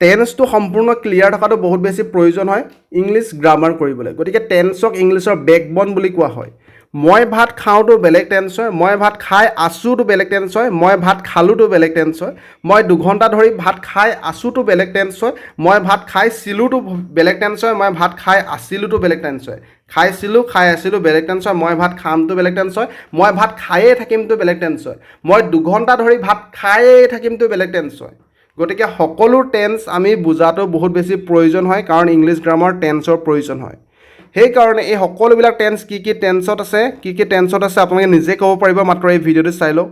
টেন্সটো সম্পূৰ্ণ ক্লিয়াৰ থকাটো বহুত বেছি প্ৰয়োজন হয় ইংলিছ গ্ৰামাৰ কৰিবলৈ। গতিকে টেন্সক ইংলিছৰ বেকবন বুলি কোৱা হয়। মই ভাত খাওঁটো বেলেগ টেন্স হয়, মই ভাত খাই আছোঁটো বেলেগ টেন্স হয়, মই ভাত খালোঁটো বেলেগ টেন্স হয়, মই 2 ঘণ্টা ধৰি ভাত খাই আছোঁটো বেলেগ টেন্স হয়, মই ভাত খাইছিলোঁটো বেলেগ টেন্স হয়, মই ভাত খাই আছিলোঁটো বেলেগ টেন্স হয়। খাইছিলোঁ, খাই আছিলোঁ বেলেগ টেন্স হয়, মই ভাত খামটো বেলেগ টেন্স হয়, মই ভাত খায়ে থাকিমটো বেলেগ টেন্স হয়, মই 2 ঘণ্টা ধৰি ভাত খায়ে থাকিমটো বেলেগ টেন্স হয়। গতিকে সকলো টেন্স আমি বুজাটো বহুত বেছি প্ৰয়োজন হয়, কাৰণ ইংলিছ গ্ৰামাৰ টেন্সৰ প্ৰয়োজন হয়। সেইকাৰণে এই সকলোবিলাক টেন্স কি কি টেন্সত আছে, কি কি টেন্সত আছে, আপোনালোকে নিজে ক'ব পাৰিব। মাত্ৰ এই ভিডিঅ'টো চাই লওক।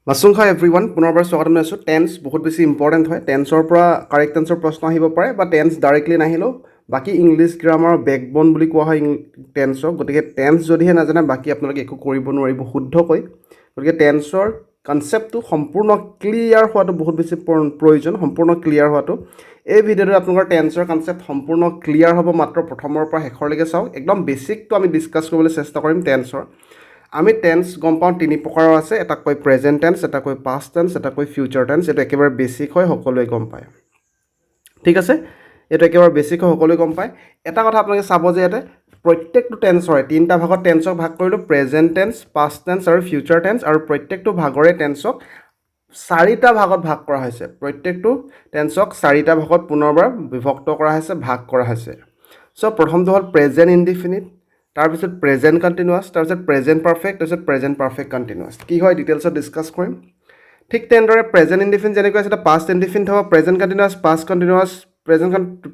মাচুংখা এভৰি ওৱান, পুনৰবাৰ স্বাগতম জনাইছোঁ। টেন্স বহুত বেছি ইম্পৰ্টেণ্ট হয়। টেন্সৰ পৰা কাৰেক্ট টেন্সৰ প্ৰশ্ন আহিব পাৰে বা টেন্স ডাইৰেক্টলি নাহিলেও বাকী ইংলিছ গ্ৰামাৰৰ বেকবন বুলি কোৱা হয় টেন্সক। গতিকে টেন্স যদিহে নাজানে, বাকী আপোনালোকে একো কৰিব নোৱাৰিব শুদ্ধকৈ। গতিকে টেন্সৰ কনচেপ্টটো সম্পূৰ্ণ ক্লিয়াৰ হোৱাটো বহুত বেছি প্ৰয়োজন, সম্পূৰ্ণ ক্লিয়াৰ হোৱাটো। এই ভিডিঅ'টোত আপোনালোকৰ টেন্সৰ কনচেপ্ট সম্পূৰ্ণ ক্লিয়াৰ হ'ব। মাত্ৰ প্ৰথমৰ পৰা শেষৰলৈকে চাওক। একদম বেছিকটো আমি ডিছকাছ কৰিবলৈ চেষ্টা কৰিম টেন্সৰ। আমি টেন্স গম পাওঁ তিনি প্ৰকাৰৰ আছে। এটা কয় প্ৰেজেণ্ট টেন্স, এটা কয় পাষ্ট টেন্স, এটা কয় ফিউচাৰ টেন্স। এইটো একেবাৰে বেছিক হয়, সকলোৱে গম পায়। ঠিক আছে, এইটো একেবাৰে বেছিক হয়, সকলোৱে গম পায়। এটা কথা আপোনালোকে চাব যে ইয়াতে প্ৰত্যেকটো টেন্সৰে তিনিটা ভাগত টেন্সক ভাগ কৰিলোঁ, প্ৰেজেণ্ট টেন্স, পাষ্ট টেন্স আৰু ফিউচাৰ টেন্স। আৰু প্ৰত্যেকটো ভাগৰে টেন্সক চাৰিটা ভাগত ভাগ কৰা হৈছে। প্ৰত্যেকটো টেন্সক চাৰিটা ভাগত পুনৰবাৰ বিভক্ত কৰা হৈছে, ভাগ কৰা হৈছে। চ' প্ৰথমটো হ'ল প্ৰেজেণ্ট ইনডিফিনিট, তাৰপিছত প্ৰেজেণ্ট কণ্টিনিউৱাছ, তাৰপিছত প্ৰেজেণ্ট পাৰফেক্ট, তাৰপিছত প্ৰেজেণ্ট পাৰফেক্ট কণ্টিনিউৱাছ। কি হয় ডিটেইলছত ডিছকাছ কৰিম। ঠিক তেনেদৰে প্ৰেজেণ্ট ইনডিফিনিট যেনেকৈ আছে, পাষ্ট ইনডিফিনিট হ'ব, present continuous past continuous,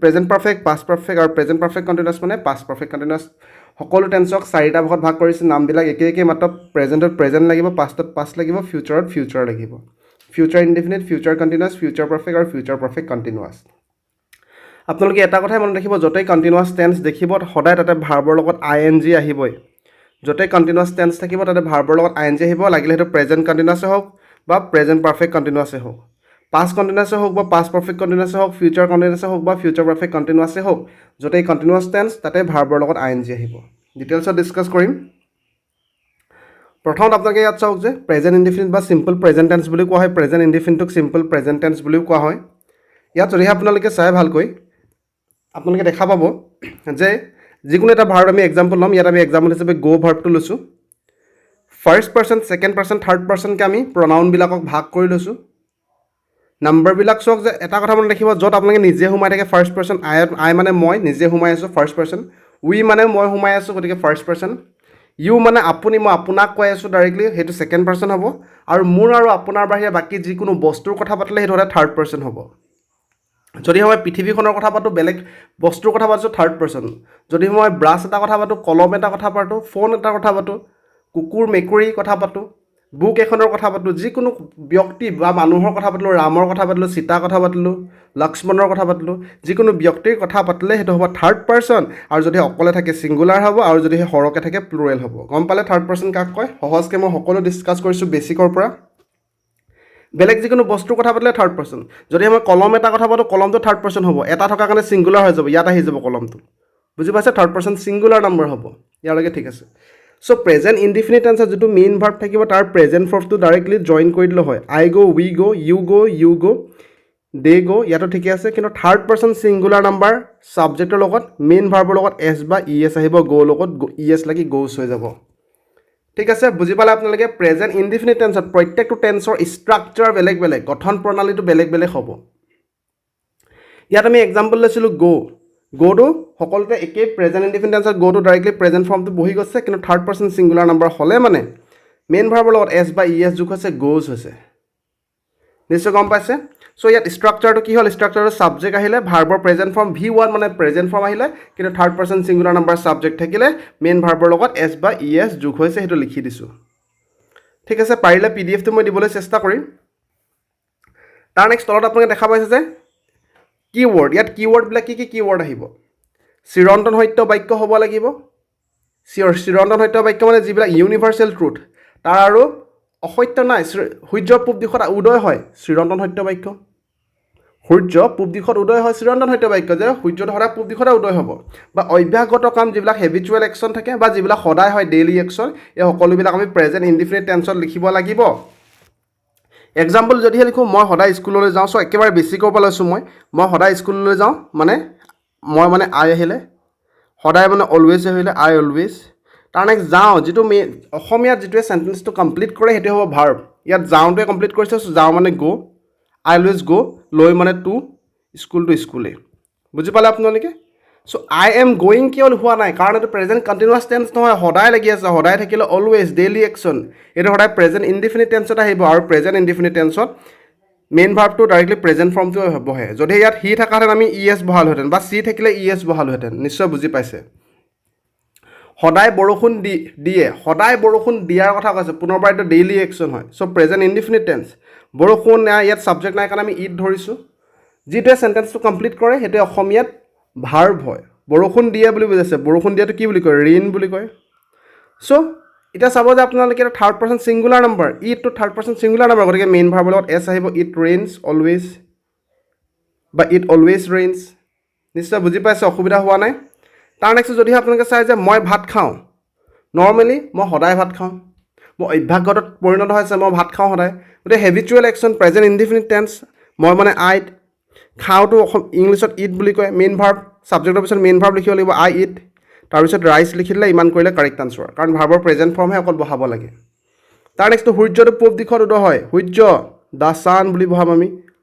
present perfect past perfect আৰু প্ৰেজেণ্ট পাৰফেক্ট কণ্টিনিউৱাছ মানে পাষ্ট পাৰফেক্ট কণ্টিনিউৱাছ। সকলো টেন্সক চাৰিটা ভাগত ভাগ কৰিছে। নামবিলাক একে একে, মাত্ৰ প্ৰেজেণ্টত প্ৰেজেণ্ট লাগিব, পাষ্টত পাষ্ট লাগিব, ফিউচাৰত ফিউচাৰ লাগিব। Future indefinite, future continuous, future perfect আৰু ফিউচাৰ পাৰফেক্ট কণ্টিনিউৱাছ। আপোনালোকে এটা কথাই মনত ৰাখিব, য'তেই কণ্টিনিউৱাছ টেন্স দেখিব, সদায় তাতে ভাৰ্বৰ লগত আই এন জি আহিবই। য'তেই কণ্টিনিউৱাছ টেন্স থাকিব, তাতে ভাৰ্বৰ লগত আই এন জি আহিব। লাগিলে সেইটো প্ৰেজেণ্ট কণ্টিনিউৱাছে হওক বা প্ৰেজেণ্ট পাৰফেক্ট কণ্টিনিউৱাছে হওক, পাষ্ট কণ্টিনিউৱাছে হওক বা পাষ্ট পাৰফেক্ট কণ্টিনিউৱাছে হওক, ফিউচাৰ কণ্টিনিউৱাছে হওক বা ফিউচাৰ পাৰফেক্ট কণ্টিনিউৱাছে হওক, য'তেই কণ্টিনিউৱাছ টেন্স, তাতে ভাৰ্বৰ লগত আই এন জি আহিব। ডিটেইলছত ডিছকাছ কৰিম। প্ৰথমত আপোনালোকে ইয়াত চাওক যে প্ৰেজেণ্ট ইনডিফিনিট বা চিম্পল প্ৰেজেণ্ট টেন্স বুলি কোৱা হয়। প্ৰেজেণ্ট ইনডিফিনিটক চিম্পল প্ৰেজেণ্ট টেন্স বুলিও কোৱা হয়। ইয়াত যদিহে আপোনালোকে চাই ভালকৈ, আপোনালোকে দেখা পাব যে যিকোনো এটা ভাৰ্ব আমি এক্সাম্পল ল'ম। ইয়াত আমি এক্সাম্পল হিচাপে গ' ভাৰ্বটো লৈছোঁ। First person, second person, third পাৰ্চনকৈ আমি প্ৰনাউনবিলাকক ভাগ কৰি লৈছোঁ। নাম্বাৰবিলাক চাওক যে এটা কথা মনত ৰাখিব, য'ত আপোনালোকে নিজে সোমাই থাকে ফাৰ্ষ্ট পাৰ্চন, আই, আই মানে মই নিজে সোমাই আছোঁ, ফাৰ্ষ্ট পাৰ্চন। উই মানে মই সোমাই আছোঁ, গতিকে ফাৰ্ষ্ট পাৰ্চন। ইউ মানে আপুনি, মই আপোনাক কৈ আছোঁ ডাইৰেক্টলি, সেইটো ছেকেণ্ড পাৰ্চন হ'ব। আৰু মোৰ আৰু আপোনাৰ বাহিৰে বাকী যিকোনো বস্তুৰ কথা পাতিলে সেইটো সদায় থাৰ্ড পাৰ্চন হ'ব। যদি মই পৃথিৱীখনৰ কথা পাতোঁ, বেলেগ বস্তুৰ কথা পাতিছোঁ, থাৰ্ড পাৰ্চন। যদি মই ব্ৰাছ এটা কথা পাতোঁ, কলম এটা কথা পাতোঁ, ফোন এটা কথা পাতোঁ, কুকুৰ মেকুৰী কথা পাতোঁ, বুক এখনৰ কথা পাতোঁ, যিকোনো ব্যক্তি বা মানুহৰ কথা পাতিলোঁ, ৰামৰ কথা পাতিলোঁ, সীতা কথা পাতিলোঁ, লক্ষ্মণৰ কথা পাতিলোঁ, যিকোনো ব্যক্তিৰ কথা পাতিলে সেইটো হ'ব থাৰ্ড পাৰ্চন। আৰু যদি অকলে থাকে ছিংগুলাৰ হ'ব আৰু যদি সৰহকৈ থাকে প্লুৰেল হ'ব। গম পালে থাৰ্ড পাৰ্চন কাক কয়? সহজকৈ মই সকলো ডিছকাছ কৰিছোঁ বেছিকৰ পৰা। বেলেগ যিকোনো বস্তুৰ কথা পাতিলে থাৰ্ড পাৰ্চন। যদি মই কলম এটা কথা পাতোঁ, কলমটো থাৰ্ড পাৰ্চন হ'ব। এটা থকাৰ কাৰণে ছিংগুলাৰ হৈ যাব, ইয়াত আহি যাব কলমটো। বুজি পাইছে? থাৰ্ড পাৰ্চন ছিংগুলাৰ নম্বৰ হ'ব। ইয়ালৈকে ঠিক আছে। চ' প্ৰেজেণ্ট ইনডিফিনিট টেন্সত যিটো মেইন ভাৰ্ব থাকিব, তাৰ প্ৰেজেণ্ট ফৰ্মটো ডাইৰেক্টলি জইন কৰি দিলে হয়। I go, we go, you go, you go, they go, ইয়াতো ঠিকে আছে। কিন্তু থাৰ্ড পাৰ্চন ছিংগুলাৰ নাম্বাৰ ছাবজেক্টৰ লগত মেইন ভাৰ্বৰ লগত এছ বা ই এছ আহিব। গ'ৰ লগত ই এছ লাগি গ'জ হৈ যাব। ঠিক আছে, বুজি পালে আপোনালোকে? প্ৰেজেণ্ট ইনডিফিনিট টেন্সত প্ৰত্যেকটো টেন্সৰ ষ্ট্ৰাকচাৰ বেলেগ বেলেগ, গঠন প্ৰণালীটো বেলেগ বেলেগ হ'ব। ইয়াত আমি এক্সাম্পল লৈছিলোঁ গ'। গ'টো সকলোতে একেই। প্ৰেজেণ্ট ইনডিফিনিট টেন্সত গ'টো ডাইৰেক্টলি প্ৰেজেণ্ট ফৰ্মটো বহি গৈছে। কিন্তু থাৰ্ড পাৰ্চন ছিংগুলাৰ নাম্বাৰ হ'লে মানে মেইন ভাৰ্বৰ লগত এছ বা ই এছ যোগ হৈছে, গ'জ হৈছে। নিশ্চয় গম পাইছে। চ' ইয়াত ষ্ট্ৰাকচাৰটো কি হ'ল? ষ্ট্ৰাকচাৰটো ছাবজেক্ট আহিলে, ভাৰ্বৰ প্ৰেজেণ্ট ফৰ্ম ভি ওৱান মানে প্ৰেজেণ্ট ফৰ্ম আহিলে, কিন্তু third person singular number subject থাকিলে মেইন ভাৰ্বৰ লগত এছ বা ই এছ যোগ হৈছে, সেইটো লিখি দিছোঁ। ঠিক আছে, পাৰিলে পিডিএফটো মই দিবলৈ চেষ্টা কৰিম। তাৰ নেক্সট তলত আপোনালোকে দেখা পাইছে যে কিৱৰ্ড। ইয়াত কিৱৰ্ডবিলাক কি কি কিৱৰ্ড আহিব? চিৰন্তন সত্য বাক্য হ'ব লাগিব। চিৰন্তন সত্য বাক্য মানে যিবিলাক ইউনিভাৰ্চেল ট্ৰুথ, তাৰ আৰু অসত্য নাই। সূৰ্য পূব দিশত উদয় হয়, চিৰন্তন সত্য বাক্য। সূৰ্য পূব দিশত উদয় হয়, চিৰন্তন সত্য বাক্য যে সূৰ্যটো সদায় পূব দিশতে উদয় হ'ব। বা অভ্যাসগত কাম, যিবিলাক হেবিচুৱেল একশ্যন থাকে বা যিবিলাক সদায় হয়, ডেইলি একশ্যন, এই সকলোবিলাক আমি প্ৰেজেণ্ট ইনডিফিনিট টেন্সত লিখিব লাগিব। এক্সাম্পল যদিহে লিখোঁ, মই সদায় স্কুললৈ যাওঁ। চ' একেবাৰে বেছিকৰ পৰা লৈছোঁ মই। মই সদায় স্কুললৈ যাওঁ মানে মই মানে আই আহিলে, সদায় মানে অলৱেজ আহিলে আই অলৱেজ। তাৰ নেক্সট যাওঁ, যিটো মেইন অসমীয়াত যিটোৱে চেণ্টেন্সটো কমপ্লিট কৰে, সেইটোৱে হ'ব ভাৰ্ব। ইয়াত যাওঁটোৱে কমপ্লিট কৰিছে। চ' যাওঁ মানে গ', আই অলৱেজ গ', লৈ মানে টু, স্কুল টু স্কুলেই। বুজি পালে আপোনালোকে? চ' I am going কিয় হোৱা নাই? কাৰণ এইটো প্ৰেজেণ্ট কণ্টিনিউৱাছ টেন্স নহয়। সদায় লাগি আছে। সদায় থাকিলে অলৱেজ, ডেইলি একশ্যন। এইটো সদায় প্ৰেজেণ্ট ইনডিফিনিট টেন্সত আহিব আৰু প্ৰেজেণ্ট ইনডিফিনিট টেন্সত মেইন ভাৰ্বটো ডাইৰেক্টলি প্ৰেজেণ্ট ফৰ্মটোৱে বহে। যদি ইয়াত হি থকাহেঁতেন আমি ই এছ বহালোহেঁতেন বা চি থাকিলে ই এছ বহালোহেঁতেন। নিশ্চয় বুজি পাইছে। সদায় বৰষুণ দিয়ে। সদায় বৰষুণ দিয়াৰ কথা কৈছে। পুনৰবাৰ এইটো ডেইলি একশ্যন হয়। চ' প্ৰেজেণ্ট ইনডিফিনিট টেন্স। বৰষুণ নাই, ইয়াত ছাবজেক্ট নাই কাৰণে আমি it ধৰিছোঁ। যিটোৱে চেণ্টেন্সটো কমপ্লিট কৰে, সেইটোৱে অসমীয়াত ভাৰ্ব হয়। বৰষুণ দিয়ে বুলি বুজাইছে। বৰষুণ দিয়াটো কি বুলি কয়? ৰেইন বুলি কয়। চ' এতিয়া চাব যে আপোনালোকে এটা থাৰ্ড পাৰ্চন ছিংগুলাৰ নাম্বাৰ, ইটটো থাৰ্ড পাৰ্চন ছিংগুলাৰ নাম্বাৰ, গতিকে মেইন ভাৰ্বৰ লগত এছ আহিব। It rains always বা it always rains. নিশ্চয় বুজি পাইছে, অসুবিধা হোৱা নাই। তাৰ নেক্সট যদিহে আপোনালোকে চাই যে মই ভাত খাওঁ, নৰ্মেলি মই সদায় ভাত খাওঁ, মোৰ অভ্যাসগতত পৰিণত হৈছে, মই ভাত খাওঁ সদায়। গতিকে habitual action, present indefinite tense। মই মানে আইত, খাওঁটো অসম ইংলিছত it বুলি কয়। মেইন ভাৰ্ব, ছাবজেক্টৰ পিছত মেইন ভাৰ্ব লিখিব লাগিব, আই it. তাৰপিছত ৰাইচ লিখি দিলে, ইমান কৰিলে কাৰেক্ট আনচাৰ, কাৰণ ভাৰ্বৰ প্ৰেজেণ্ট ফৰ্মহে অকল বহাব লাগে। তাৰ নেক্সটটো, সূৰ্যটো পূব দিশত উদয় হয়। সূৰ্য the ছান বুলি বহাম আমি।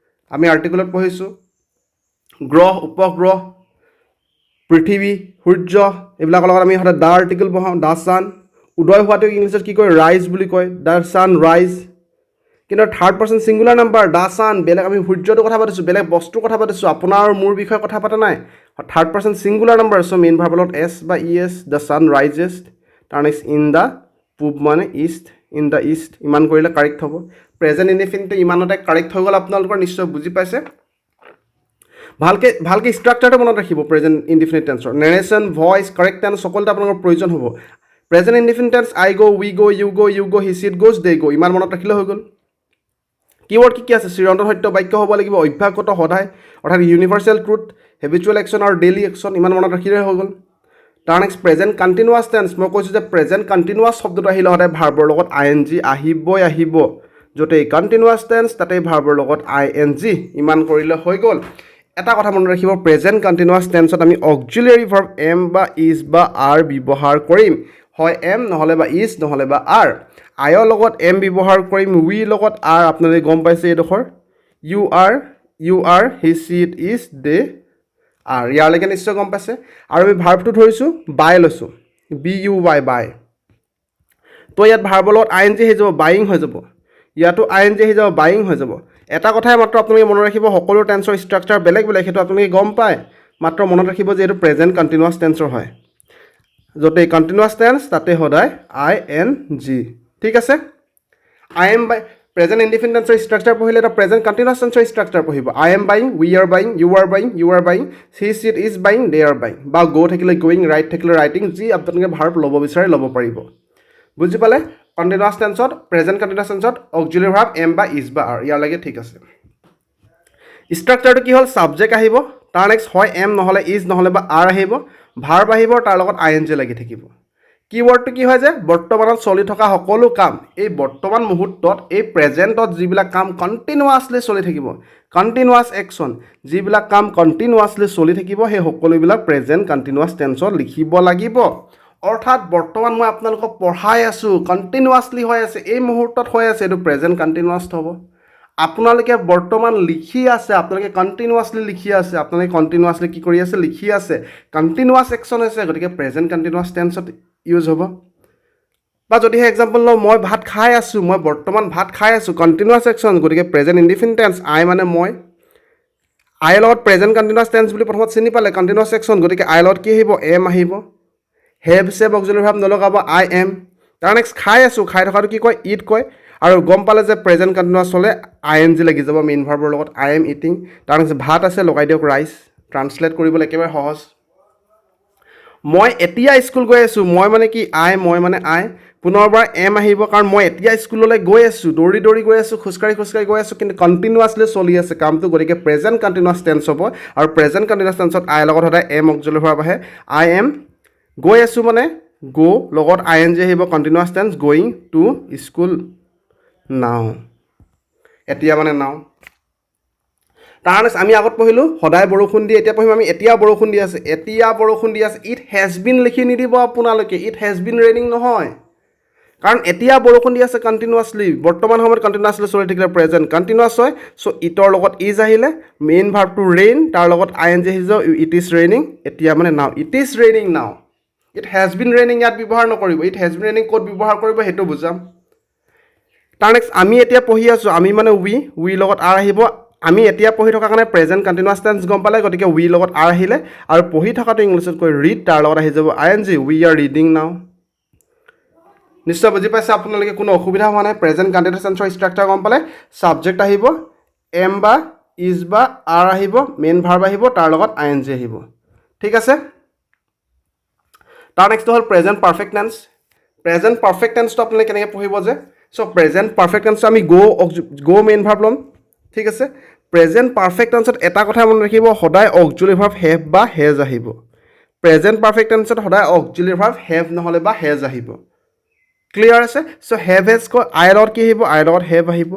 আমি আৰ্টিকুলত পঢ়িছোঁ, গ্ৰহ, উপগ্ৰহ, পৃথিৱী, সূৰ্য, এইবিলাকৰ লগত আমি সদায় the article বহাওঁ। The San. উদয় হোৱাটোক ইংলিছত কি কয়? ৰাইজ বুলি কয়। The San rise. কিন্তু third person singular number, the sun, বেলেগ আমি সূৰ্যটোৰ কথা পাতিছোঁ, বেলেগ বস্তুৰ কথা পাতিছোঁ, আপোনাৰ আৰু মোৰ বিষয়ে কথা পতা নাই। Third person singular number, so main ভাৰ্বৰ লগত এছ বা ই এছ। The sun rises. তাৰ নেক্সট ইন the, পূব মানে ইষ্ট, ইন the east. ইমান কৰিলে কাৰেক্ট হ'ব। প্ৰেজেণ্ট ইনডিফিনিটটো ইমানতে কাৰেক্ট হৈ গ'ল আপোনালোকৰ। নিশ্চয় বুজি পাইছে। ভালকৈ ভালকৈ ষ্ট্ৰাকচাৰটো মনত ৰাখিব। প্ৰেজেণ্ট ইনডিফিনিট টেন্সৰ নেৰেশ্যন, ভইচ, কাৰেক্ট টেন্স সকলোতে আপোনালোকৰ প্ৰয়োজন হ'ব। Present indefinite tense, I go, we go, you go, you go, he, she, it goes, they go। ইমান মনত ৰাখিলে হৈ গ'ল। কিৱৰ্ড কি কি আছে? চিৰন্তন সত্য বাক্য হ'ব লাগিব, অভ্যাসগত, সদায়, অৰ্থাৎ ইউনিভাৰ্চেল ট্ৰুথ, হেবিচুৱেল একশ্যন আৰু ডেইলি একশ্যন। ইমান মনত ৰাখিলে হৈ গ'ল। তাৰ নেক্সট প্ৰেজেণ্ট কণ্টিনিউৱাছ টেন্স। মই কৈছোঁ যে প্ৰেজেণ্ট কণ্টিনিউৱাছ শব্দটো আহিলে সদায় ভাৰ্বৰ লগত আই এন জি আহিবই আহিব। য'তেই কণ্টিনিউৱাছ টেন্স, তাতেই ভাৰ্বৰ লগত আই এন জি। ইমান কৰিলে হৈ গ'ল। এটা কথা মনত ৰাখিব, প্ৰেজেণ্ট কণ্টিনিউৱাছ টেন্সত আমি অক্সিলিয়াৰী ভাৰ্ব এম বা is বা আৰ ব্যৱহাৰ কৰিম। হয় এম, নহ'লে বা is, নহ'লে বা আৰ। আইৰ লগত এম ব্যৱহাৰ কৰিম, উইৰ লগত আৰ। আপোনালোকে গম পাইছে এইডোখৰ। You are, you are, he, she, it is, they are। ইয়ালৈকে নিশ্চয় গম পাইছে। আৰু আমি ভাৰ্বটো ধৰিছোঁ, বাই লৈছোঁ, বি ইউ ৱাই, বাই। তো ইয়াত ভাৰ্বৰ লগত আই এন জি আহি যাব, বাইং হৈ যাব। ইয়াতো আই এন জি আহি যাব, বাইং হৈ যাব। এটা কথাই মাত্ৰ আপোনালোকে মনত ৰাখিব, সকলো টেন্সৰ ষ্ট্ৰাকচাৰ বেলেগ বেলেগ, সেইটো আপোনালোকে গম পায়। মাত্ৰ মনত ৰাখিব যে এইটো প্ৰেজেণ্ট কণ্টিনিউৱাছ টেন্সৰ হয়। য'তেই কণ্টিনিউৱাছ টেন্স, তাতে সদায় আই এন জি। ঠিক আছে। I am buy, present indefinite টেন্সৰ structure পঢ়িলে এটা প্ৰেজেণ্ট কণ্টিনিউৱাছ টেন্সৰ ষ্ট্ৰাকচাৰ পঢ়িব। I am buying, we are buying, you are buying, you are buying, he, she, it is buying, they are buying। বা গ' থাকিলে going, right থাকিলে writing. যি আপোনালোকে verb ল'ব বিচাৰে, ল'ব পাৰিব। বুজি পালে? কণ্টিনিউৱাছ টেন্সত, প্ৰেজেণ্ট কণ্টিনিউৱাছ টেন্সত অক্সিলিয়াৰী ভাৰ্ব এম বা is বা আৰ। ইয়ালৈকে ঠিক আছে। ষ্ট্ৰাকচাৰটো কি হ'ল? ছাবজেক্ট আহিব, তাৰ নেক্সট হয় এম, নহ'লে is, নহ'লে বা আৰ আহিব, ভাৰ্ব আহিব, তাৰ লগত আই এন জি লাগি থাকিব। কিৱৰ্ডটো কি হয় যে বৰ্তমানত চলি থকা সকলো কাম, এই বৰ্তমান মুহূৰ্তত, এই প্ৰেজেণ্টত যিবিলাক কাম কণ্টিনিউৱাছলি চলি থাকিব, কণ্টিনিউৱাছ একশ্যন, যিবিলাক কাম কণ্টিনিউৱাছলি চলি থাকিব, সেই সকলোবিলাক প্ৰেজেণ্ট কণ্টিনিউৱাছ টেন্সত লিখিব লাগিব। অৰ্থাৎ বৰ্তমান মই আপোনালোকক পঢ়াই আছোঁ, কণ্টিনিউৱাছলি হৈ আছে, এই মুহূৰ্তত হৈ আছে, এইটো প্ৰেজেণ্ট কণ্টিনিউৱাছ হ'ব। আপোনালোকে বৰ্তমান লিখি আছে, আপোনালোকে কণ্টিনিউৱাছলি লিখি আছে, আপোনালোকে কণ্টিনিউৱাছলি কি কৰি আছে? লিখি আছে। কণ্টিনিউৱাছ একশ্যন হৈছে, গতিকে প্ৰেজেণ্ট কণ্টিনিউৱাছ টেন্সত ইউজ হ'ব। বা যদিহে এক্সাম্পল লওঁ, মই ভাত খাই আছোঁ, মই বৰ্তমান ভাত খাই আছোঁ, কণ্টিনিউৱাছ একশ্যন, গতিকে প্ৰেজেণ্ট ইনডিফিনিট টেন্স। আই মানে মই, আইৰ লগত প্ৰেজেণ্ট কণ্টিনিউৱাছ টেন্স বুলি প্ৰথমত চিনি পালে, কণ্টিনিউৱাছ একশ্যন, গতিকে আইৰ লগত কি আহিব? এম আহিব। Have চেভ অক্সিলাৰী ভাৰ্ব নলগাব, I am. তাৰ নেক্সট খাই আছোঁ, খাই থকাটো কি কয়? It কয়। আৰু গম পালে যে প্ৰেজেণ্ট কণ্টিনিউৱাছ হ'লে আই এন জি লাগি যাব মেইন ভাৰ্বৰ লগত। I am eating। তাৰ নেক্সট ভাত আছে, লগাই দিয়ক ৰাইচ। ট্ৰান্সলেট কৰিবলৈ একেবাৰে সহজ। মই এতিয়া স্কুল গৈ আছোঁ। মই মানে কি? আই। মই মানে আই। পুনৰবাৰ এম আহিব, কাৰণ মই এতিয়া স্কুললৈ গৈ আছোঁ, দৌৰি দৌৰি গৈ আছোঁ, খোজকাঢ়ি খোজকাঢ়ি গৈ আছোঁ, কিন্তু কণ্টিনিউৱাছলি চলি আছে কামটো, গতিকে প্ৰেজেণ্ট কণ্টিনিউৱাছ টেন্স হ'ব। আৰু প্ৰেজেণ্ট কণ্টিনিউৱাছ টেন্সত আইৰ লগত সদায় এম অক্সিলাৰী ভাৰ্ব আহে। I am, গৈ আছোঁ মানে গ' লগত আই এন জি আহিব, continuous tense, going to school now। এতিয়া মানে নাও। তাৰ নেক্সট আমি আগত পঢ়িলোঁ সদায় বৰষুণ দিয়ে, এতিয়া পঢ়িম আমি এতিয়া বৰষুণ দি আছে। এতিয়া বৰষুণ দি আছে, it has been লিখি নিদিব আপোনালোকে। It has been raining নহয়, কাৰণ এতিয়া বৰষুণ দি আছে কণ্টিনিউৱাছলি, বৰ্তমান সময়ত কণ্টিনিউৱাছলি চলি থাকিলে প্ৰেজেণ্ট কণ্টিনিউৱাছ হয়। চ' ইটৰ লগত is আহিলে, মেইন ভাৰ্বটো ৰেইন, তাৰ লগত আই এন জি আহি যাব, it is raining. এতিয়া মানে now, it is raining now. It has been raining ইয়াত ব্যৱহাৰ নকৰিব। It has been raining ক'ত ব্যৱহাৰ কৰিব সেইটো বুজাম। তাৰ নেক্সট আমি এতিয়া পঢ়ি আছোঁ, আমি মানে উই, উইৰ লগত আৰ আহিব। আমি এতিয়া পঢ়ি থকাৰ কাৰণে প্ৰেজেণ্ট কণ্টিনিউৱাছ টেন্স গম পালে, গতিকে উইৰ লগত আৰ আহিলে। আৰু পঢ়ি থকাটো ইংলিছত কৈ ৰিড, তাৰ লগত আহি যাব আই N G, we are reading now. নিশ্চয় বুজি পাইছে আপোনালোকে, কোনো অসুবিধা হোৱা নাই। প্ৰেজেণ্ট কণ্টিনিউৱাছ টেন্সৰ ষ্ট্ৰাকচাৰ গম পালে, ছাবজেক্ট আহিব, এম বা is বা আৰ আহিব, মেইন ভাৰ্ব আহিব, তাৰ লগত আই এন জি আহিব। ঠিক আছে। তাৰ নেক্সটটো হ'ল present perfect tense. Present perfect টেন্সটো আপোনালোকে কেনেকৈ পঢ়িব যে, চ' প্ৰেজেণ্ট পাৰফেক্ট টেন্সটো আমি গ' মেইন ভাৰ্ব ল'ম। ঠিক আছে। প্ৰেজেণ্ট পাৰফেক্ট টেন্সত এটা কথা মনত ৰাখিব, সদায় অক্সিলাৰী ভাৰ্ব have বা হেজ আহিব। প্ৰেজেণ্ট পাৰফেক্ট টেন্সত সদায় অক্সিলাৰী ভাৰ্ব have নহ'লে বা হেজ আহিব। ক্লিয়াৰ আছে? চ' have, has কয়, আইৰ লগত কি আহিব? আইৰ লগত have আহিব,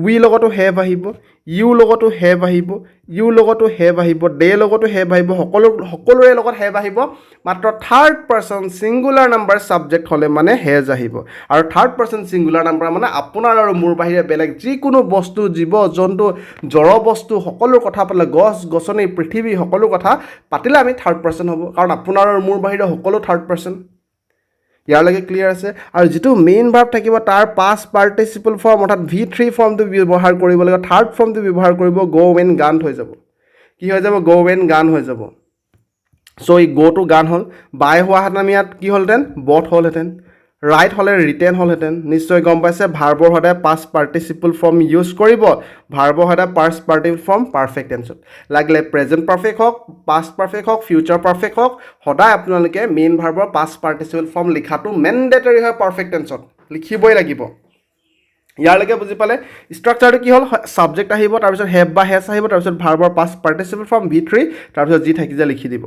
উই লগতো have আহিব, ইউ লগতো have আহিব, ইউ লগতো have আহিব, দে লগতো have আহিব, সকলোৰে লগত have আহিব। মাত্ৰ third person singular number subject হ'লে মানে হেজ আহিব। আৰু থাৰ্ড পাৰ্চন ছিংগুলাৰ নাম্বাৰ মানে আপোনাৰ আৰু মোৰ বাহিৰে বেলেগ যিকোনো বস্তু, জীৱ জন্তু, জড় বস্তু সকলো কথা পাতিলে, গছ গছনি, পৃথিৱী সকলো কথা পাতিলে আমি থাৰ্ড পাৰ্চন হ'ব, কাৰণ আপোনাৰ আৰু মোৰ বাহিৰে সকলো থাৰ্ড পাৰ্চন। ইয়াৰলৈকে ক্লিয়াৰ আছে? আৰু যিটো মেইন ভাৰ্ব থাকিব তাৰ পাষ্ট পাৰ্টিচিপল ফৰ্ম অৰ্থাৎ ভি থ্ৰী ফৰ্মটো ব্যৱহাৰ কৰিব লাগিব, থাৰ্ড ফৰ্মটো ব্যৱহাৰ কৰিব, গ' ৱেণ্ট গন হৈ যাব। কি হৈ যাব? গ' ৱেণ্ট গন হৈ যাব। চ' এই গ'টো গন হ'ল। বাই হোৱাহেঁতেন আমি ইয়াত কি হ'লহেঁতেন? বট হ'লহেঁতেন। ৰাইট হ'লে ৰিটেন হ'লহেঁতেন। নিশ্চয় গম পাইছে, ভাৰ্বৰ সদায় পাষ্ট পাৰ্টিচিপল ফৰ্ম ইউজ কৰিব। ভাৰ্বৰ সদায় পাষ্ট পাৰ্টিচিপল ফৰ্ম পাৰফেক্ট টেন্সত, লাগিলে প্ৰেজেণ্ট পাৰফেক্ট হওক, পাষ্ট পাৰফেক্ট হওক, ফিউচাৰ পাৰফেক্ট হওক, সদায় আপোনালোকে মেইন ভাৰ্বৰ পাষ্ট পাৰ্টিচিপল ফৰ্ম লিখাটো মেণ্ডেটৰী হয়। পাৰফেক্ট টেন্সত লিখিবই লাগিব। ইয়াৰলৈকে বুজি পালে? ষ্ট্ৰাকচাৰটো কি হ'ল? ছাবজেক্ট আহিব, তাৰপিছত have বা হেজ আহিব, তাৰপিছত ভাৰ্বৰ past participle form V3, তাৰপিছত যি থাকি যায় লিখি দিব।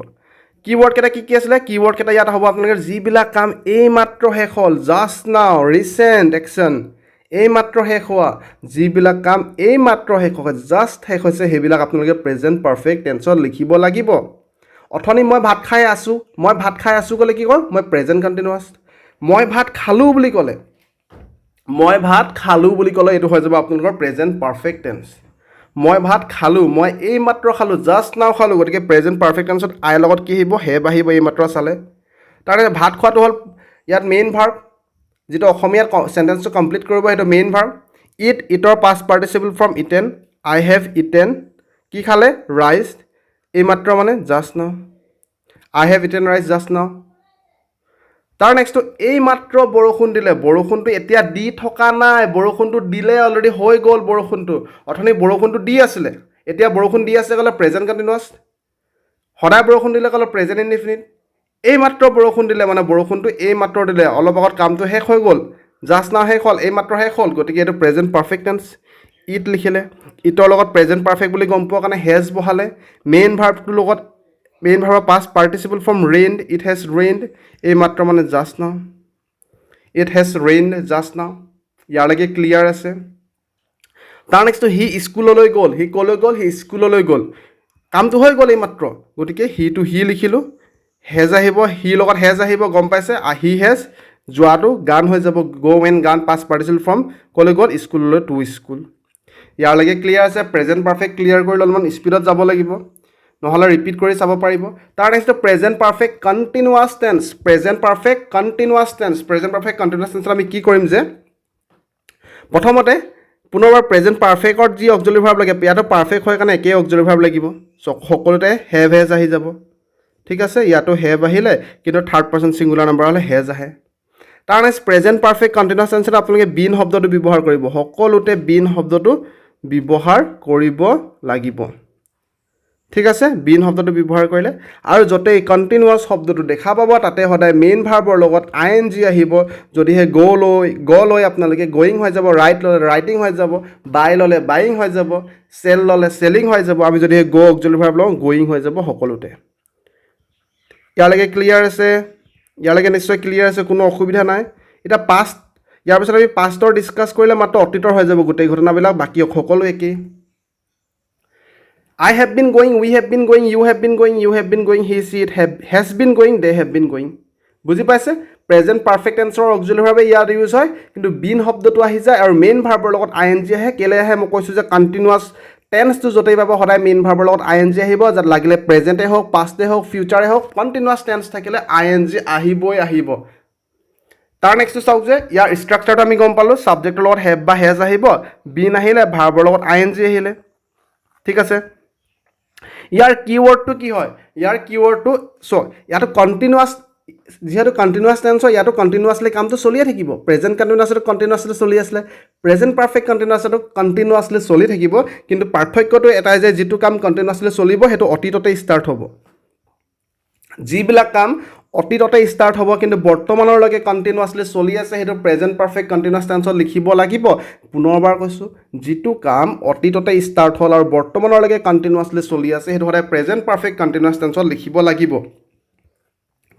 কিৱৰ্ডকেইটা কি কি আছিলে? কিৱৰ্ডকেইটা ইয়াত হ'ব আপোনালোকে যিবিলাক কাম এইমাত্ৰ শেষ হ'ল, জাষ্ট নাও, ৰিচেণ্ট একশ্যন, এইমাত্ৰ শেষ হোৱা, যিবিলাক কাম এইমাত্ৰ শেষ হৈছে, জাষ্ট শেষ হৈছে, সেইবিলাক আপোনালোকে প্ৰেজেণ্ট পাৰফেক্ট টেন্সত লিখিব লাগিব। অথনি মই ভাত খাই আছোঁ, মই ভাত খাই আছোঁ ক'লে কি কওঁ মই? Present continuous. মই ভাত খালোঁ বুলি ক'লে, মই ভাত খালোঁ বুলি ক'লে এইটো হৈ যাব আপোনালোকৰ প্ৰেজেণ্ট পাৰফেক্ট টেন্স। মই ভাত খালোঁ, মই এইমাত্ৰ খালোঁ, জাষ্ট নাও খালোঁ, গতিকে প্ৰেজেণ্ট পাৰফেক্ট টেন্সত আইৰ লগত কি আহিব? Have আহিব, এইমাত্ৰ চালে। তাৰপিছত ভাত খোৱাটো হ'ল ইয়াত মেইন ভাৰ্ব, যিটো অসমীয়াত চেণ্টেন্সটো কমপ্লিট কৰিব সেইটো main verb. It, ইটৰ past participle form eaten, I have eaten। কি খালে? ৰাইচ। এইমাত্ৰ মানে just now, I have eaten rice just now। তাৰ নেক্সটটো এইমাত্ৰ বৰষুণ দিলে। বৰষুণটো এতিয়া দি থকা নাই, বৰষুণটো দিলে, অলৰেডি হৈ গ'ল বৰষুণটো। অথনি বৰষুণটো দি আছিলে, এতিয়া বৰষুণ দি আছে ক'লে প্ৰেজেণ্ট কণ্টিনিউৱাছ। সদায় বৰষুণ দিলে ক'লে প্ৰেজেণ্ট ইনডিফিনিট। এইমাত্ৰ বৰষুণ দিলে মানে বৰষুণটো এইমাত্ৰ দিলে, অলপ আগত কামটো শেষ হৈ গ'ল, জাষ্ট নাও শেষ হ'ল, এইমাত্ৰ শেষ হ'ল, গতিকে এইটো প্ৰেজেণ্ট পাৰফেক্ট টেন্স। It লিখিলে, ইটৰ লগত প্ৰেজেণ্ট পাৰফেক্ট বুলি গম পোৱাৰ কাৰণে হেজ বহালে, মেইন ভাৰ্বটোৰ লগত মেইন ভাৰ্বৰ past participle form rained, it has rained। এইমাত্ৰ মানে just now, it has rained just now। ইয়ালৈকে ক্লিয়াৰ আছে? তাৰ নেক্সটটো সি স্কুললৈ গ'ল। সি ক'লৈ গ'ল? সি স্কুললৈ গ'ল। কামটো হৈ গ'ল এইমাত্ৰ, গতিকে সিটো হি লিখিলোঁ, হেজ আহিব, সিৰ লগত হেজ আহিব, গম পাইছে। He has, যোৱাটো গন হৈ যাব, go, went, gone, past participle form। ক'লৈ গ'ল? স্কুললৈ, টু স্কুল। ইয়াৰলৈকে ক্লিয়াৰ আছে? প্ৰেজেণ্ট পাৰফেক্ট ক্লিয়াৰ কৰিলে অলপমান স্পীডত যাব লাগিব, নহ'লে ৰিপিট কৰি চাব পাৰিব। তাৰ next present perfect continuous tense। Present perfect continuous tense, present perfect continuous টেন্সত আমি কি কৰিম যে, প্ৰথমতে পুনৰবাৰ প্ৰেজেণ্ট পাৰফেক্টত যি অক্সিলাৰী ভাৰ্ব লাগে, ইয়াতো পাৰফেক্ট হয় কাৰণে একেই অক্সিলাৰী ভাৰ্ব লাগিব। চ' সকলোতে have, has আহি যাব। ঠিক আছে, ইয়াতো have আহিলে, কিন্তু থাৰ্ড পাৰ্চন ছিংগুলাৰ নাম্বাৰ হ'লে হেজ আহে। তাৰ নেক্সট প্ৰেজেণ্ট পাৰফেক্ট কণ্টিনিউৱাছ টেন্সত আপোনালোকে বিন শব্দটো ব্যৱহাৰ কৰিব। সকলোতে বিন শব্দটো ব্যৱহাৰ কৰিব লাগিব। ঠিক আছে, বিন শব্দটো ব্যৱহাৰ কৰিলে আৰু য'তেই কণ্টিনিউৱাছ শব্দটো দেখা পাব তাতে সদায় মেইন ভাৰ্বৰ লগত আই এন জি আহিব। যদিহে গ' লৈ আপোনালোকে গয়িং হৈ যাব, ৰাইট ল'লে ৰাইটিং হৈ যাব, বাই ল'লে বাইং হৈ যাব, চেল ল'লে চেলিং হৈ যাব। আমি যদিহে গ' অক্সিলাৰী ভাৰ্ব লওঁ, গয়িং হৈ যাব সকলোতে। ইয়ালৈকে ক্লিয়াৰ আছে? ইয়ালৈকে নিশ্চয় ক্লিয়াৰ আছে, কোনো অসুবিধা নাই। এতিয়া পাষ্ট, ইয়াৰ পিছত আমি পাষ্টৰ ডিছকাছ কৰিলে মাত্ৰ অতীতৰ হৈ যাব গোটেই ঘটনাবিলাক, বাকী সকলো একেই। I have been going, we have been going, you have been going, you have been going, he, she, it have, has been going, they have been going. বুজি পাইছে? প্ৰেজেণ্ট পাৰফেক্ট টেন্সৰ অক্সিলাৰী ভাৰ্বে ইয়াত ইউজ হয়, কিন্তু bin শব্দটো আহি যায় আৰু main ভাৰ্বৰ লগত আই এন জি আহে। কেলৈ আহে? মই কৈছোঁ যে কণ্টিনিউৱাছ টেন্সটো য'তেই পাব, সদায় মেইন ভাৰ্বৰ লগত আই এন জি আহিব। যাত লাগিলে প্ৰেজেণ্টে হওক, পাষ্টে হওক, ফিউচাৰে হওক, কণ্টিনিউৱাছ টেন্স থাকিলে আই এন জি আহিবই আহিব। তাৰ নেক্সটটো চাওক যে ইয়াৰ ষ্ট্ৰাকচাৰটো আমি গম পালোঁ। ছাবজেক্টৰ লগত have বা হেজ আহিব, বিন আহিলে, ভাৰ্বৰ লগত আই এন জি আহিলে। ঠিক আছে। ইয়াৰ কিৱৰ্ডটো কি হয়? ইয়াৰ কিৱৰ্ডটো চ' ইয়াতো কণ্টিনিউৱাছ, যিহেতু কণ্টিনিউৱাছ টেন্স হয়, ইয়াতো কণ্টিনিউৱাছলি কামটো চলিয়ে থাকিব। প্ৰেজেণ্ট কণ্টিনিউৱাছটো কণ্টিনিউৱাছলি চলি আছিলে, প্ৰেজেণ্ট পাৰফেক্ট কণ্টিনিউৱাছটো কণ্টিনিউৱাছলি চলি থাকিব। কিন্তু পাৰ্থক্যটো এটাই যে যিটো কাম কণ্টিনিউৱাছলি চলিব, সেইটো অতীততে ষ্টাৰ্ট হ'ব। যিবিলাক কাম অতীততে ষ্টাৰ্ট হ'ব কিন্তু বৰ্তমানলৈকে কণ্টিনিউৱাছলি চলি আছে, সেইটো প্ৰেজেণ্ট পাৰফেক্ট কণ্টিনিউৱাছ টেন্সত লিখিব লাগিব। পুনৰবাৰ কৈছোঁ, যিটো কাম অতীততে ষ্টাৰ্ট হ'ল আৰু বৰ্তমানলৈকে কণ্টিনিউৱাছলি চলি আছে, সেইটো সদায় প্ৰেজেণ্ট পাৰফেক্ট কণ্টিনিউৱাছ টেন্সত লিখিব লাগিব।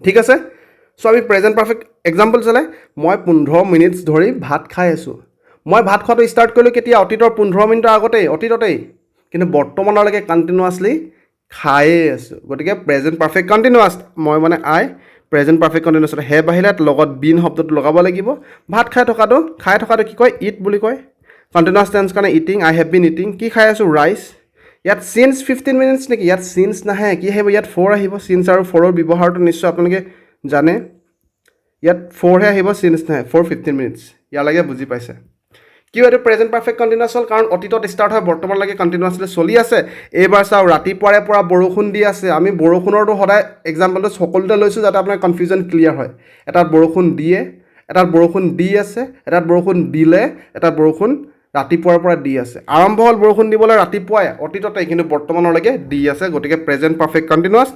ঠিক আছে। চ' আমি প্ৰেজেণ্ট পাৰফেক্ট এক্সাম্পল চালে, মই 15 মিনিটছ ধৰি ভাত খাই আছোঁ। মই ভাত খোৱাটো ষ্টাৰ্ট কৰিলোঁ কেতিয়া? অতীতৰ 15 মিনিটৰ আগতেই, অতীততেই, কিন্তু বৰ্তমানলৈকে কণ্টিনিউৱাছলি খায়েই আছোঁ। গতিকে প্ৰেজেণ্ট পাৰফেক্ট কণ্টিনিউৱাছ। মই মানে আই, প্ৰেজেণ্ট পাৰফেক্ট কণ্টিনিউৱাছত have আহিলে লগত বিন শব্দটো লগাব লাগিব। ভাত খাই থকাটো কি কয়? It বুলি কয়। কণ্টিনিউৱাছ টেন্স কাৰণে eating. I have been eating. কি খাই আছোঁ? ৰাইচ। ইয়াত চিন্স 15 মিনিটছ নেকি? ইয়াত চিন্স নাহে। কি আহিব ইয়াত? ফ'ৰ আহিব। চিন্স আৰু ফ'ৰৰ ব্যৱহাৰটো নিশ্চয় আপোনালোকে জানে। ইয়াত ফ'ৰহে আহিব, চিন্স নাহে। Four 15 minutes. ইয়ালৈকে বুজি পাইছে? কিয় এইটো প্ৰেজেণ্ট পাৰফেক্ট কণ্টিনিউৱাছ হ'ল? কাৰণ অতীতত ষ্টাৰ্ট হয়, বৰ্তমানলৈকে কণ্টিনিউৱাছলি চলি আছে। এইবাৰ চাওক, ৰাতিপুৱাৰে পৰা বৰষুণ দি আছে। আমি বৰষুণৰটো সদায় এক্সাম্পলটো সকলোতে লৈছোঁ, যাতে আপোনাৰ কনফিউজন ক্লিয়াৰ হয়। এটাত বৰষুণ দিয়ে, এটাত বৰষুণ দি আছে, এটাত বৰষুণ দিলে, এটাত বৰষুণ ৰাতিপুৱাৰ পৰা দি আছে। আৰম্ভ হ'ল বৰষুণ দিবলৈ ৰাতিপুৱাই, অতীততে, কিন্তু বৰ্তমানলৈকে দি আছে। গতিকে প্ৰেজেণ্ট পাৰফেক্ট কণ্টিনিউৱাছ।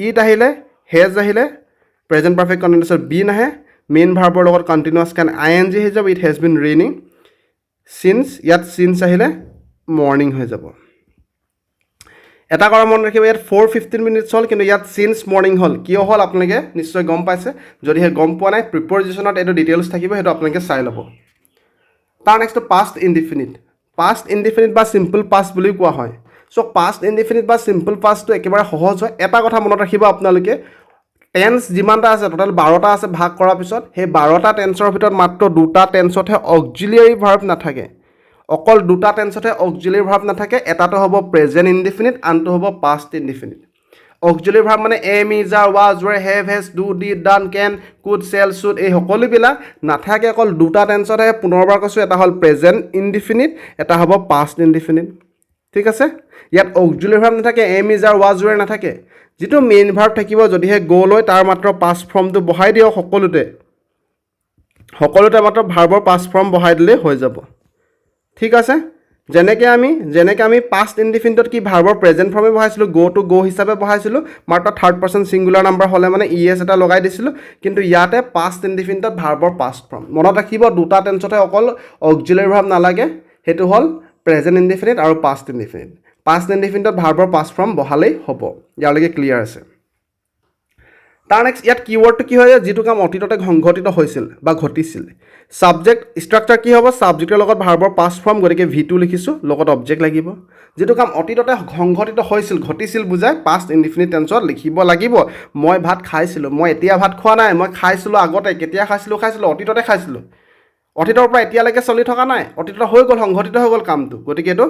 It আহিলে, হেজ আহিলে, প্ৰেজেণ্ট পাৰফেক্ট কণ্টিনিউৱাছত বিন আহে। মেইন ভাৰ্বৰ লগত কণ্টিনিউৱাছ কাৰণ আই এন জি হৈ যাব। It has been raining since, ইয়াত চিন্স আহিলে মৰ্ণিং হৈ যাব। এটা কথা মনত ৰাখিব, ইয়াত ফ'ৰ 15 মিনিটছ হ'ল, কিন্তু ইয়াত চিন্স মৰ্ণিং হ'ল। কিয় হ'ল আপোনালোকে নিশ্চয় গম পাইছে। যদিহে গম পোৱা নাই, প্ৰিপজিশ্যনত এইটো ডিটেইলছ থাকিব, সেইটো আপোনালোকে চাই ল'ব। তাৰ নেক্সটটো পাষ্ট ইনডিফিনিট। পাষ্ট ইনডিফিনিট বা চিম্পল পাষ্ট বুলিও কোৱা হয়। চ' পাষ্ট ইনডিফিনিট বা চিম্পল পাষ্টটো একেবাৰে সহজ হয়। এটা কথা মনত ৰাখিব আপোনালোকে, টেন্স যিমানটা আছে, টোটেল 12টা আছে ভাগ কৰাৰ পিছত, সেই 12টা টেন্সৰ ভিতৰত মাত্ৰ দুটা টেন্সতহে অক্সিলিয়াৰী ভাৰ্ব নাথাকে। অকল দুটা টেন্সতহে অক্সিলিয়াৰী ভাৰ্ব নাথাকে। এটাটো হ'ব প্ৰেজেণ্ট ইনডিফিনিট, আনটো হ'ব পাষ্ট ইনডিফিনিট। অক্সিলিয়াৰী ভাৰ্ব মানে am, is, are, was, were, have, has, do, did, done, can, could, shall, should, এই সকলোবিলাক নাথাকে অকল দুটা টেন্সতহে। পুনৰবাৰ কৈছোঁ, এটা হ'ল প্ৰেজেণ্ট ইনডিফিনিট, এটা হ'ব পাষ্ট ইনডিফিনিট। ঠিক আছে। ইয়াত অক্সিলিয়াৰী ভাৰ্ব নাথাকে, am, is, are, was, were নাথাকে। যিটো মেইন ভাৰ্ব থাকিব, যদিহে গ' লৈ, তাৰ মাত্ৰ পাষ্ট ফৰ্মটো বহাই দিয়ক সকলোতে। সকলোতে মাত্ৰ ভাৰ্বৰ পাষ্ট ফৰ্ম বহাই দিলেই হৈ যাব। ঠিক আছে। যেনেকৈ আমি পাষ্ট ইনডিফিনিটত কি ভাৰ্বৰ প্ৰেজেণ্ট ফৰ্মে বহাইছিলোঁ, গ' টু গ' হিচাপে বহাইছিলোঁ, মাত্ৰ থাৰ্ড পাৰ্চন ছিংগুলাৰ নাম্বাৰ হ'লে মানে ই এছ এটা লগাই দিছিলোঁ। কিন্তু ইয়াতে পাষ্ট ইনডিফিনিটত ভাৰ্বৰ পাষ্ট ফৰ্ম। মনত ৰাখিব, দুটা টেন্সতে অকল অক্সিলাৰী ভাৰ্ব নালাগে, সেইটো হ'ল প্ৰেজেণ্ট ইনডিফিনিট আৰু পাষ্ট ইনডিফিনিট। পাষ্ট ইনডিফিনিটত ভাৰ্বৰ পাষ্ট ফৰ্ম বহালেই হ'ব। ইয়ালৈকে ক্লিয়াৰ আছে? তাৰ নেক্সট, ইয়াত কিৱৰ্ডটো কি হয়? যিটো কাম অতীততে সংঘটিত হৈছিল বা ঘটিছিল। ছাবজেক্ট ষ্ট্ৰাকচাৰ কি হ'ব? ছাবজেক্টৰ লগত ভাৰ্বৰ পাষ্ট ফৰ্ম, গতিকে ভি টু লিখিছোঁ, লগত অবজেক্ট লাগিব। যিটো কাম অতীততে সংঘটিত হৈছিল, ঘটিছিল বুজাই পাষ্ট ইনডিফিনিট টেন্সত লিখিব লাগিব। মই ভাত খাইছিলোঁ। মই এতিয়া ভাত খোৱা নাই, মই খাইছিলোঁ আগতে। কেতিয়া খাইছিলোঁ? খাইছিলোঁ, অতীততে খাইছিলোঁ। অতীতৰ পৰা এতিয়ালৈকে চলি থকা নাই, অতীতত হৈ গ'ল, সংঘটিত হৈ গ'ল কামটো। গতিকে এইটো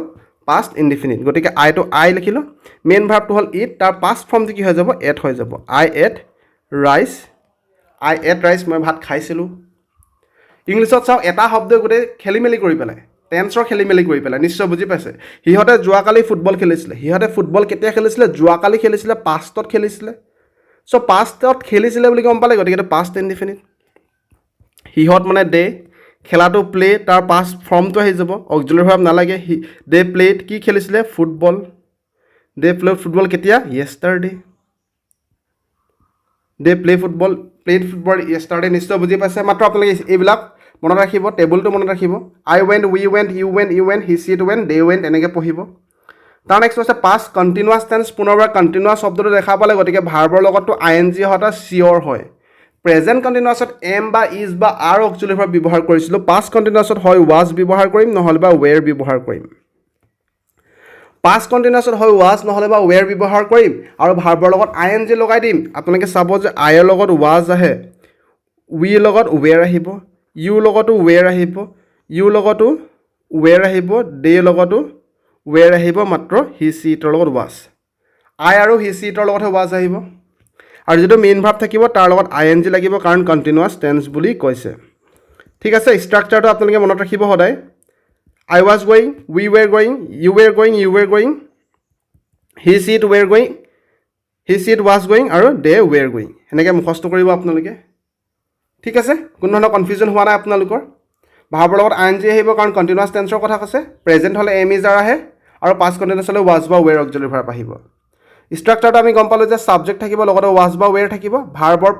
পাষ্ট ইনডিফিনিট। গতিকে আইটো আই লিখিলোঁ। মেইন ভাৰ্বটো হ'ল it, তাৰ পাষ্ট ফৰ্মটো কি হৈ যাব? এট হৈ যাব। I ate rice. I ate rice. মই ভাত খাইছিলোঁ। ইংলিছত চাওক, এটা শব্দই গোটেই খেলি মেলি কৰি পেলাই, টেন্সৰ খেলি মেলি কৰি পেলাই। নিশ্চয় বুজি পাইছে। সিহঁতে যোৱাকালি ফুটবল খেলিছিলে। সিহঁতে ফুটবল কেতিয়া খেলিছিলে? যোৱাকালি খেলিছিলে, পাষ্টত খেলিছিলে। চ' পাষ্টত খেলিছিলে বুলি গম পালে, গতিকে এইটো পাষ্ট ইনডিফিনিট। সিহঁত মানে দে, খেলাটো প্লে, তাৰ পাষ্ট ফৰ্মটো আহি যাব, অক্সিলাৰী ভাৰ্ব নালাগে। They played, কি খেলিছিলে? ফুটবল। They play football কেতিয়া? Yesterday. They play football, played football yesterday. নিশ্চয় বুজি পাইছে। মাত্ৰ আপোনালোকে এইবিলাক মনত ৰাখিব, টেবুলটো মনত ৰাখিব। I went, we went, you went, you went, he, she, it went, they went, এনেকৈ পঢ়িব। তাৰ নেক্সট হৈছে পাষ্ট কণ্টিনিউৱাছ টেন্স। পুনৰবাৰ কণ্টিনিউৱাছ শব্দটো দেখা পালে, গতিকে ভাৰ্বৰ লগততো আই এন জি অহাটো চিয়'ৰ হয়। প্ৰেজেণ্ট কণ্টিনিউৱাছত এম বা is বা আৰ অক্সিলাৰী ভাৰ্ব ব্যৱহাৰ কৰিছিলোঁ, পাষ্ট কণ্টিনিউৱাছত হয় ৱাজ ব্যৱহাৰ কৰিম, নহ'লে বা ৱেৰ ব্যৱহাৰ কৰিম। পাষ্ট কণ্টিনিউৱাছত হয় ৱাজ নহ'লে বা ৱেৰ ব্যৱহাৰ কৰিম আৰু ভাৰ্বৰ লগত আই এন জি লগাই দিম। আপোনালোকে চাব যে আইৰ লগত ৱাজ আহে, উইৰ লগত ৱেৰ আহিব, ইউৰ লগতো ৱেৰ আহিব, ইউৰ লগতো ৱেৰ আহিব, দেৰ লগতো ৱেৰ আহিব, মাত্ৰ হি চি ইটৰ লগত ৱাজ। আই আৰু হি চি ইটৰ লগতহে ৱাজ আহিব আৰু যিটো মেইন ভাৰ্ব থাকিব, তাৰ লগত আই এন জি লাগিব, কাৰণ কণ্টিনিউৱাছ টেন্স বুলি কৈছে। ঠিক আছে, ষ্ট্ৰাকচাৰটো আপোনালোকে মনত ৰাখিব সদায়। I was going, we were going, you were going, you were going, he, she, it were going, he, she, it was going আৰু they were going. সেনেকৈ মুখস্থ কৰিব আপোনালোকে। ঠিক আছে, কোনো ধৰণৰ কনফিউজন হোৱা নাই আপোনালোকৰ? ভাৰ্বৰ লগত আই এন জি আহিব, কাৰণ কণ্টিনিউৱাছ টেন্সৰ কথা কৈছে। প্ৰেজেণ্ট হ'লে এম, is, R আহে আৰু পাষ্ট কণ্টিনিউৱাছ হ'লে ৱাজ বা ৱেৰ অক্সিলাৰী ভাৰ্ব আহিব। ষ্ট্ৰাকচাৰটো আমি গম পালোঁ যে ছাবজেক্ট থাকিব, লগতে ৱাজ বা ৱেৰ থাকিব, ভাৰ্বৰ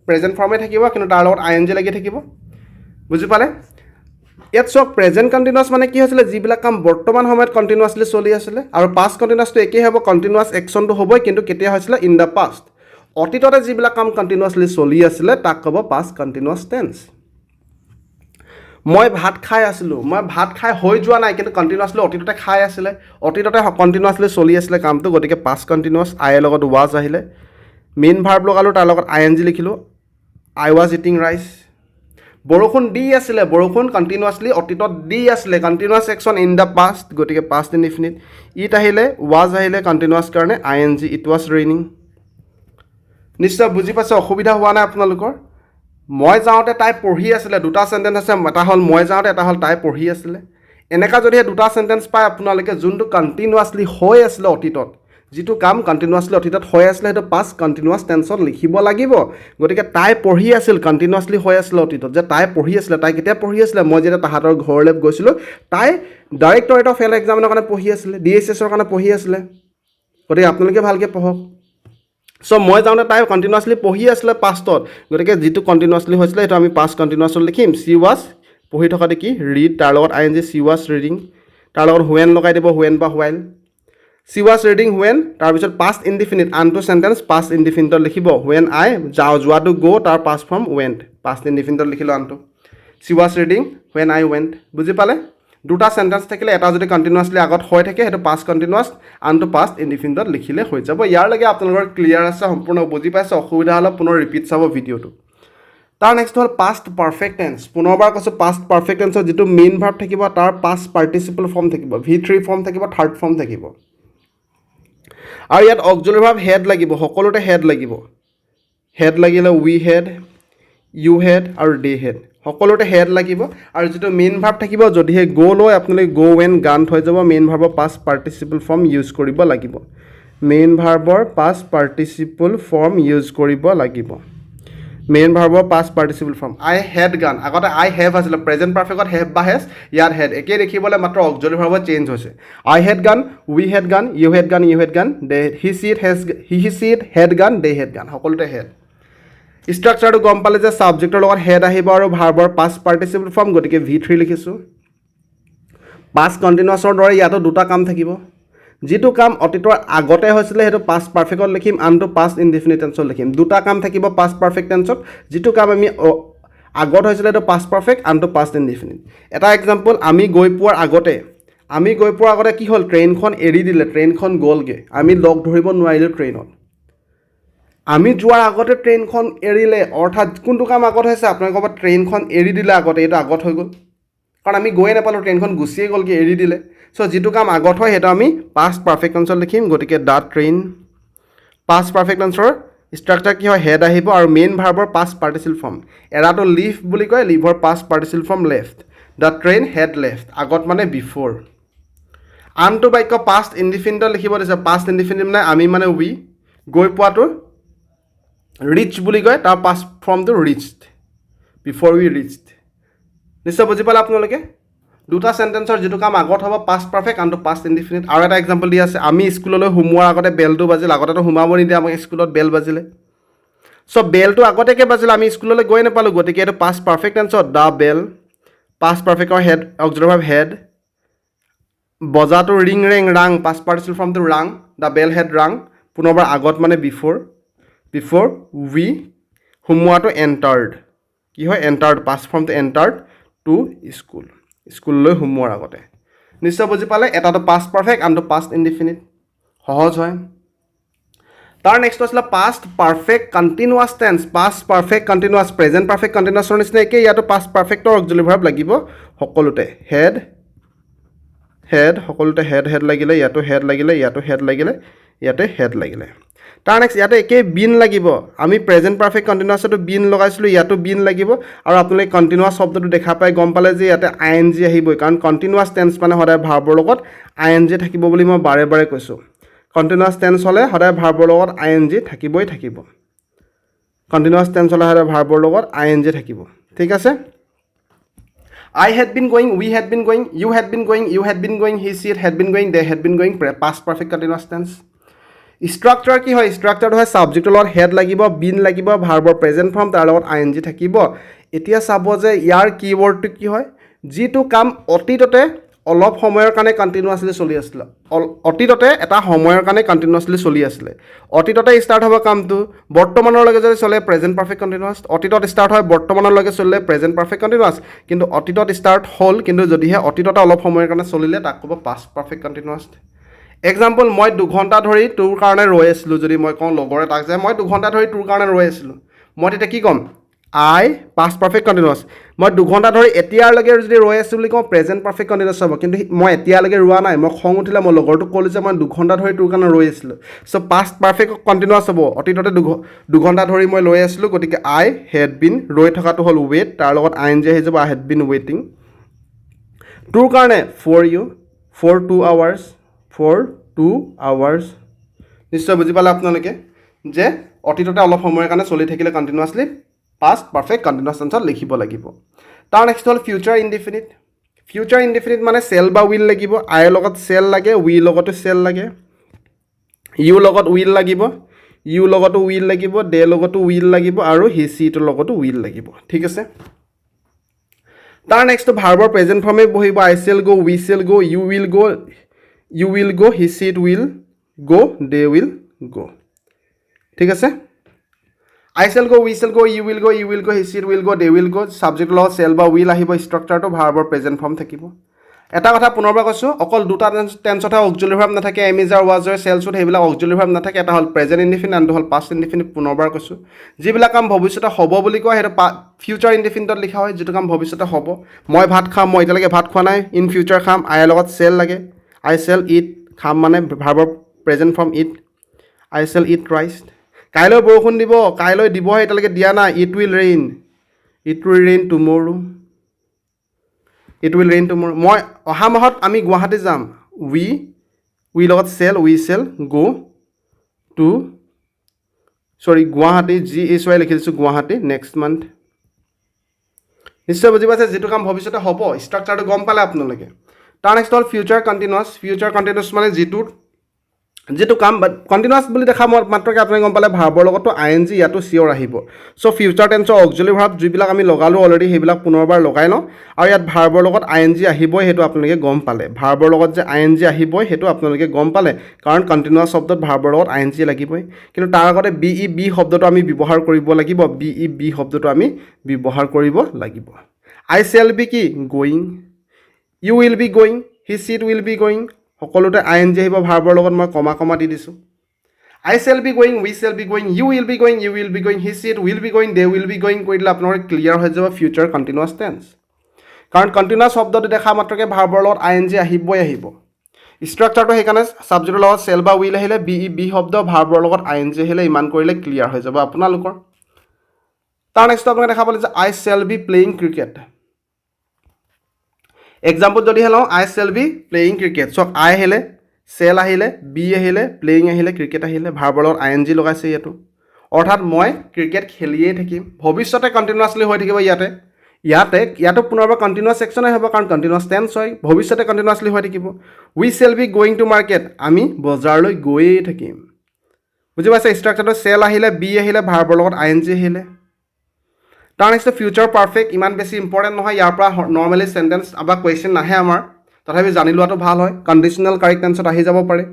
প্ৰেজেণ্ট ফৰ্মে থাকিব, কিন্তু তাৰ লগত আই এন জি লাগি থাকিব। বুজি পালে? ইয়াত চাওক, প্ৰেজেণ্ট কণ্টিনিউৱাছ মানে কি হৈছিলে? যিবিলাক কাম বৰ্তমান সময়ত কণ্টিনিউৱাছলি চলি আছিলে। আৰু পাষ্ট কণ্টিনিউৱাছটো একেই হ'ব, কণ্টিনিউৱাছ একশ্যনটো হ'বই, কিন্তু কেতিয়া হৈছিলে? ইন the past, অতীততে যিবিলাক কাম কণ্টিনিউৱাছলি চলি আছিলে, তাক ক'ব পাষ্ট কণ্টিনিউৱাছ টেন্স। মই ভাত খাই আছিলোঁ। মই ভাত খাই হৈ যোৱা নাই, কিন্তু কণ্টিনিউৱাছলি অতীততে খাই আছিলে, অতীততে কণ্টিনিউৱাছলি চলি আছিলে কামটো। গতিকে পাষ্ট কণ্টিনিউৱাছ, আইৰ লগত ৱাজ আহিলে, মেইন ভাৰ্ব লগালোঁ, তাৰ লগত আই এন জি লিখিলোঁ। I was eating rice. বৰষুণ দি আছিলে। বৰষুণ কণ্টিনিউৱাছলি অতীতত দি আছিলে, continuous action in the past, গতিকে পাষ্ট ইনডিফিনিট। It আহিলে, ৱাজ আহিলে কণ্টিনিউৱাছ কাৰণে ing, it was raining. নিশ্চয় বুজি পাইছে, অসুবিধা হোৱা নাই আপোনালোকৰ? মই যাওঁতে তাই পঢ়ি আছিলে। দুটা চেণ্টেঞ্চ আছে, এটা হ'ল মই যাওঁতে, এটা হ'ল তাই পঢ়ি আছিলে। এনেকুৱা যদিহে দুটা চেণ্টেঞ্চ পায় আপোনালোকে, যোনটো কণ্টিনিউৱাছলি হৈ আছিলে অতীতত, যিটো কাম কণ্টিনিউৱাছলি অতীতত হৈ আছিলে, সেইটো পাষ্ট কণ্টিনিউৱাছ টেন্সত লিখিব লাগিব। গতিকে তাই পঢ়ি আছিল, কণ্টিনিউৱাছলি হৈ আছিলে অতীতত যে তাই পঢ়ি আছিলে। তাই কেতিয়া পঢ়ি আছিলে? মই যেতিয়া তাহাঁতৰ ঘৰলৈ গৈছিলোঁ, তাই ডাইৰেক্টৰেট অফ হেল্থ এক্সামিনৰ কাৰণে পঢ়ি আছিলে, ডিএইচএছৰ কাৰণে পঢ়ি আছিলে। গতিকে আপোনালোকে ভালকৈ পঢ়ক। চ' মই যাওঁতে তাই কণ্টিনিউৱাছলি পঢ়ি আছিলে পাষ্টত, গতিকে যিটো কণ্টিনিউৱাছলি হৈছিলে, সেইটো আমি পাষ্ট কণ্টিনিউৱাছত লিখিম। চি ৱাজ, পঢ়ি থকাটো কি? ৰিড, তাৰ লগত ing, she was reading. তাৰ লগত when লগাই দিব, when বা while. She was reading when, তাৰপিছত পাষ্ট ইনডিফিনিট। আনটো চেণ্টেঞ্চ পাষ্ট ইনডিফিনিটত লিখিব। When আই, যাওঁ, যোৱাটো গ', তাৰ পাষ্ট ফৰ্ম ৱেণ্ট। পাষ্ট ইনডিফিনিটত লিখিলোঁ আনটো। She was reading when I went. বুজি পালে? দুটা চেণ্টেঞ্চ থাকিলে এটা যদি কণ্টিনিউৱাছলি আগত হৈ থাকে, সেইটো পাষ্ট কণ্টিনিউৱাছ, আনটো পাষ্ট ইনডিফিনিটত লিখিলে হৈ যাব। ইয়াৰলৈকে আপোনালোকৰ ক্লিয়াৰ আছে? সম্পূৰ্ণ বুজি পাইছে? অসুবিধা হ'লে পুনৰ ৰিপিট চাব ভিডিঅ'টো। তাৰ নেক্সট হ'ল পাষ্ট পাৰফেক্ট টেন্স। পুনৰবাৰ কৈছোঁ, পাষ্ট পাৰফেক্ট টেন্সত যিটো মেইন ভাৰ্ব থাকিব, তাৰ পাষ্ট পাৰ্টিচিপল ফৰ্ম থাকিব, ভি 3 ফৰ্ম থাকিব, থাৰ্ড ফৰ্ম থাকিব আৰু ইয়াত অক্সিলাৰী ভাৰ্ব হেড লাগিব, সকলোতে হেড লাগিব। হেড লাগিলে উই হেড, ইউ হেড আৰু দে হেড, সকলোতে হেড লাগিব। আৰু যিটো মেইন ভাৰ্ব থাকিব, যদিহে গ' লয় আপোনালোকে, গ', ৱেণ্ট, গান হৈ যাব। মেইন ভাৰ্বৰ পাষ্ট পাৰ্টিচিপল ফৰ্ম ইউজ কৰিব লাগিব। মেইন ভাৰ্বৰ পাষ্ট পাৰ্টিচিপল ফৰ্ম ইউজ কৰিব লাগিব। মেইন ভাৰ্বৰ past participle form. I had gone. আগতে আই have আছিলে, প্ৰেজেণ্ট পাৰফেক্টত have বা হেজ, ইয়াত হেড। একেই দেখিবলৈ, মাত্ৰ অক্সিলাৰী ভাৰ্বৰ চেঞ্জ হৈছে। I had gone, we had gone, you had gone, you had gone, they, he, she, it has, he, she, it had gone, they had gone, সকলোতে head. ষ্ট্ৰাকচাৰটো গম পালে যে ছাবজেক্টৰ লগত হেড আহিব আৰু ভাৰ্বৰ পাষ্ট পাৰ্টিচিপল ফৰ্ম, গতিকে V 3 লিখিছোঁ। Past কণ্টিনিউৱাছৰ দৰে ইয়াতো দুটা কাম থাকিব। যিটো কাম অতীতৰ আগতে হৈছিলে, সেইটো পাষ্ট পাৰফেক্টত লিখিম, আনটো পাষ্ট ইনডিফিনিট টেন্সত লিখিম। দুটা কাম থাকিব পাষ্ট পাৰফেক্ট টেন্সত। যিটো কাম আমি আগত হৈছিলে, সেইটো পাষ্ট পাৰফেক্ট, আনটো পাষ্ট ইনডিফিনিট। এটা এক্সাম্পল, আমি গৈ পোৱাৰ আগতে কি হ'ল? ট্ৰেইনখন এৰি দিলে, ট্ৰেইনখন গ'লগৈ, আমি লগ ধৰিব নোৱাৰিলোঁ ট্ৰেইনত। আমি যোৱাৰ আগতে ট্ৰেইনখন এৰিলে, অৰ্থাৎ কোনটো কাম আগত হৈছে? আপোনালোকৰ ক'ব ট্ৰেইনখন এৰি দিলে আগতে, এইটো আগত হৈ গ'ল, কাৰণ আমি গৈয়ে নাপালোঁ, ট্ৰেইনখন গুচিয়ে গ'লগৈ, এৰি দিলে। চ' যিটো কাম আগত হয়, সেইটো আমি পাষ্ট পাৰফেক্ট টেন্সত লিখিম। গতিকে the train, past perfect টেন্সৰ structure কি হয়? হেড আহিব আৰু মেইন ভাৰ্বৰ পাষ্ট পাৰ্টিচিপল ফৰ্ম। এৰাটো লিভ বুলি কয়, লিভৰ past participle form left. The train had left. আগত মানে বিফ'ৰ। আনটো বাক্য পাষ্ট ইনডিফিনিটত লিখিব দিছে। পাষ্ট ইনডিফিনিট মানে আমি মানে উই, গৈ পোৱাটো ৰিচ বুলি কয়, তাৰ পাষ্ট ফৰ্মটো ৰিচড, বিফ'ৰ উই ৰিচড। নিশ্চয় বুজি পালে আপোনালোকে? দুটা চেণ্টেঞ্চৰ যিটো কাম আগত হ'ব পাষ্ট পাৰফেক্ট, আনটো পাষ্ট ইনডিফিনিট। আৰু এটা এক্সাম্পল দি আছে, আমি স্কুললৈ সোমোৱাৰ আগতে বেলটো বাজিল। আগতেতো সোমাব নিদিয়ে আমাক স্কুলত, বেল বাজিলে। চ' বেলটো আগতীয়াকৈ বাজিলে, আমি স্কুললৈ গৈ নাপালোঁ, গতিকে এইটো পাষ্ট পাৰফেক্ট টেন্সত the bell, past পাৰফেক্টৰ head, auxiliary verb head, বজাটো ring, rang, rung, past participle ফৰ্মটো rung, the bell had rung. পুনৰবাৰ আগত মানে বিফ'ৰ, বিফ'ৰ উই সোমোৱাটো এণ্টাৰ্ড। কি হয়? এণ্টাৰ্ড। পাষ্ট ফৰ্মটো এণ্টাৰ্ড টু স্কুল, স্কুললৈ সোমোৱাৰ আগতে। নিশ্চয় বুজি পালে, এটাটো পাষ্ট পাৰফেক্ট, আনটো পাষ্ট ইনডিফিনিট, সহজ হয়। তাৰ নেক্সট আছিলে past perfect continuous tense। Past perfect continuous, present perfect কণ্টিনিউৱাছৰ নিচিনা একেই। ইয়াতো পাষ্ট পাৰফেক্টৰ অক্সিলাৰী ভাৰ্ব লাগিব সকলোতে। হেড, হেড, সকলোতে হেড হেড লাগিলে। ইয়াতো হেড লাগিলে, ইয়াতো হেড লাগিলে, ইয়াতে হেড লাগিলে। তাৰ নেক্সট ইয়াতে একেই বিন লাগিব। আমি প্ৰেজেণ্ট পাৰফেক্ট কণ্টিনিউৱাছতো বিন লগাইছিলোঁ, ইয়াতো বিন লাগিব। আৰু আপোনালোকে কণ্টিনিউৱাছ শব্দটো দেখা পাই গম পালে যে ইয়াতে আই এন জি আহিবই, কাৰণ কণ্টিনিউৱাছ টেন্স মানে সদায় ভাৰ্বৰ লগত আই এন জি থাকিব বুলি মই বাৰে বাৰে কৈছোঁ। কণ্টিনিউৱাছ টেন্স হ'লে সদায় ভাৰ্বৰ লগত আই এন জি থাকিবই থাকিব। কণ্টিনিউৱাছ টেন্স হ'লে সদায় ভাৰ্বৰ লগত আই এন জি থাকিব, ঠিক আছে? I had been going, we had been going, you had been going, you had been going, he, she, it had been going, they had been going, past perfect continuous tense. Structure কি হয়? ষ্ট্ৰাকচাৰটো হয় ছাবজেক্টৰ লগত head লাগিব, bin লাগিব, ভাৰ্বৰ present form, তাৰ লগত I N G থাকিব। এতিয়া চাব যে ইয়াৰ কি ৱৰ্ডটো কি হয়? যিটো কাম অতীততে অলপ সময়ৰ কাৰণে কণ্টিনিউৱাছলি চলি আছিলে, অতীততে এটা সময়ৰ কাৰণে কণ্টিনিউৱাছলি চলি আছিলে। অতীততে ষ্টাৰ্ট হ'ব কামটো, বৰ্তমানলৈকে যদি চলে প্ৰেজেণ্ট পাৰফেক্ট কণ্টিনিউৱাছ। অতীতত ষ্টাৰ্ট হয়, বৰ্তমানলৈকে চলিলে প্ৰেজেণ্ট পাৰফেক্ট কণ্টিনিউৱাছ। কিন্তু অতীতত ষ্টাৰ্ট হ'ল, কিন্তু যদিহে অতীততে অলপ সময়ৰ কাৰণে চলিলে, তাক ক'ব পাষ্ট পাৰফেক্ট কণ্টিনিউৱাছ। এক্সাম্পল, মই 2 ঘণ্টা ধৰি তোৰ কাৰণে ৰৈ আছিলোঁ। যদি মই কওঁ লগৰ এটাক যে মই 2 ঘণ্টা ধৰি তোৰ কাৰণে ৰৈ আছিলোঁ, মই তেতিয়া কি ক'ম? আই পাষ্ট পাৰফেক্ট কণ্টিনিউৱাছ। মই 2 ঘণ্টা ধৰি এতিয়ালৈকে যদি ৰৈ আছোঁ বুলি কওঁ, প্ৰেজেণ্ট পাৰফেক্ট কণ্টিনিউৱাছ হ'ব। কিন্তু মই এতিয়ালৈকে ৰোৱা নাই, মই খং উঠিলে মই লগৰটোক ক'লোঁ যে মই 2 ঘণ্টা ধৰি তোৰ কাৰণে ৰৈ আছিলোঁ। চ' পাষ্ট পাৰফেক্ট কণ্টিনিউৱাছ হ'ব। অতীততে 2 ঘণ্টা ধৰি মই ৰৈ আছিলোঁ, গতিকে আই হেড বিন, ৰৈ থকাটো হ'ল ৱেইট, তাৰ লগত আই এন জি আহি যাব। আই হেড বিন ৱেইটিং তোৰ কাৰণে, for you, for 2 hours, for 2 hours। নিশ্চয় বুজি পালে আপোনালোকে যে অতীততে অলপ সময়ৰ কাৰণে চলি থাকিলে কণ্টিনিউৱাছলি পাষ্ট পাৰফেক্ট কণ্টিনিউৱাছ টেন্সত লিখিব লাগিব। তাৰ নেক্সট হ'ল ফিউচাৰ ইনডিফিনিট। ফিউচাৰ ইনডিফিনিট মানে চেল বা will লাগিব। আইৰ লগত চেল লাগে, উইৰ লগতো চেল লাগে, ইউৰ লগত will লাগিব, ইউৰ লগতো will লাগিব, দে লগতো will লাগিব আৰু হি চি ইটোৰ লগতো will লাগিব, ঠিক আছে? তাৰ নেক্সটটো ভাৰ্বৰ প্ৰেজেণ্ট ফৰ্মেই বহিব। I shall go, we shall go, you will go, you will go, he, she, it will go, they will go, ঠিক আছে? I shall go, we shall go, you will go, you will go, he, she, it will go, they will go। ছাবজেক্টৰ লগত cell বা will আহিব, ষ্ট্ৰাকচাৰটো ভাৰ্বৰ present form থাকিব। এটা কথা পুনৰবাৰ কৈছোঁ, অকল দুটা টেন্সতহে অক্সিলাৰী ভাৰ্ব নাথাকে। Am, is, are, was, were, shall, should, সেইবিলাক অক্সিলাৰী ভাৰ্ব নাথাকে। এটা হ'ল প্ৰেজেণ্ট ইনডিফিনিট, আনটো হ'ল পাষ্ট ইনডিফিনিট। পুনৰবাৰ কৈছোঁ, যিবিলাক কাম ভৱিষ্যতে হ'ব বুলি কয়, সেইটো ফিউচাৰ ইনডিফিনিটত লিখা হয়। যিটো কাম ভৱিষ্যতে হ'ব, মই ভাত খাম, মই এতিয়ালৈকে ভাত খোৱা নাই, ইন ফিউচাৰ খাম। আইৰ লগত চেল লাগে। আই চেল it, খাম মানে ভাৰ্বৰ present form eat। I shall eat rice। কাইলৈ বৰষুণ দিব, কাইলৈ দিবহে, এতিয়ালৈকে দিয়া নাই। It will rain, it will rain tomorrow, it will rain tomorrow। মই অহা মাহত আমি গুৱাহাটী যাম। উই, উই লগত shall, we shall go to, sorry, Guwahati, G H Y লিখি দিছোঁ, গুৱাহাটী নেক্সট মান্থ। নিশ্চয় বুজি পাইছে, যিটো কাম ভৱিষ্যতে হ'ব, ষ্ট্ৰাকচাৰটো গম পালে আপোনালোকে। তাৰ নেক্সট হ'ল ফিউচাৰ কণ্টিনিউৱাছ। ফিউচাৰ কণ্টিনিউৱাছ মানে যিটো যিটো কাম কণ্টিনিউৱাছ বুলি দেখা মাত্ৰকে আপুনি গম পালে ভাৰ্বৰ লগতো আই এন জি ইয়াতো চিয়'ৰ আহিব। চ' ফিউচাৰ টেন্সৰ অক্সিলাৰী ভাৰ্ব যিবিলাক আমি লগালোঁ অলৰেডি, সেইবিলাক পুনৰবাৰ লগাই লওঁ। আৰু ইয়াত ভাৰ্বৰ লগত আই এন জি আহিবই, সেইটো আপোনালোকে গম পালে। ভাৰ্বৰ লগত যে আই এন জি আহিবই, সেইটো আপোনালোকে গম পালে, কাৰণ কণ্টিনিউৱাছ শব্দত ভাৰ্বৰ লগত আই এন জি লাগিবই। কিন্তু তাৰ আগতে বি ই বি শব্দটো আমি ব্যৱহাৰ কৰিব লাগিব। বি ই বি শব্দটো আমি ব্যৱহাৰ কৰিব লাগিব। আই চেল বি কি? Going. You will be going, he, she, it will be going। সকলোতে আই এন জি আহিব ভাৰ্বৰ লগত, মই কমা কমা দি দিছোঁ। I shall be going, we shall be going, you will be going, you will be going, he, she, it will be going, they will be going কৰি দিলে আপোনালোকৰ clear হৈ যাব ফিউচাৰ কণ্টিনিউৱাছ টেন্স। কাৰণ কণ্টিনিউৱাছ শব্দটো দেখা মাত্ৰকে ভাৰ্বৰ লগত আই এন জি আহিবই আহিব। ষ্ট্ৰাকচাৰটো সেইকাৰণে ছাবজেক্টৰ লগত চেল বা will আহিলে, বি ই বি শব্দ, ভাৰ্বৰ লগত আই এন জি আহিলে, ইমান কৰিলে ক্লিয়াৰ হৈ যাব আপোনালোকৰ। তাৰ নেক্সট আপোনালোকে দেখা পালে যে I shall be playing cricket। Example যদিহে লওঁ, I shall be playing cricket। চাওক, আই আহিলে, চেল আহিলে, বি আহিলে, প্লেয়িং আহিলে, ক্ৰিকেট আহিলে, ভাৰ্বৰ লগত আই এন জি লগাইছে ইয়াতো। অৰ্থাৎ মই ক্ৰিকেট খেলিয়েই থাকিম, ভৱিষ্যতে কণ্টিনিউৱাছলি হৈ থাকিব। ইয়াতে ইয়াতো পুনৰবাৰ কণ্টিনিউৱাছ ছেকশ্যনে হ'ব, কাৰণ কণ্টিনিউৱাছ টেন্স হয়, ভৱিষ্যতে কণ্টিনিউৱাছলি হৈ থাকিব। We shall be going to market, আমি বজাৰলৈ গৈয়ে থাকিম। বুজি পাইছে? ষ্ট্ৰাকচাৰটো চেল আহিলে, বি আহিলে, ভাৰ্বৰ লগত আই এন জি আহিলে। তাৰ নেক্সট ফিউচাৰ পাৰফেক্ট। ইমান বেছি ইম্পৰ্টেণ্ট নহয়, ইয়াৰ পৰা নৰ্মেলি চেণ্টেঞ্চ বা কুৱেশ্যন নাহে আমাৰ, তথাপি জানি লোৱাটো ভাল হয়। কণ্ডিশ্যনেল কাৰেক্ট টেন্সত আহি যাব পাৰে।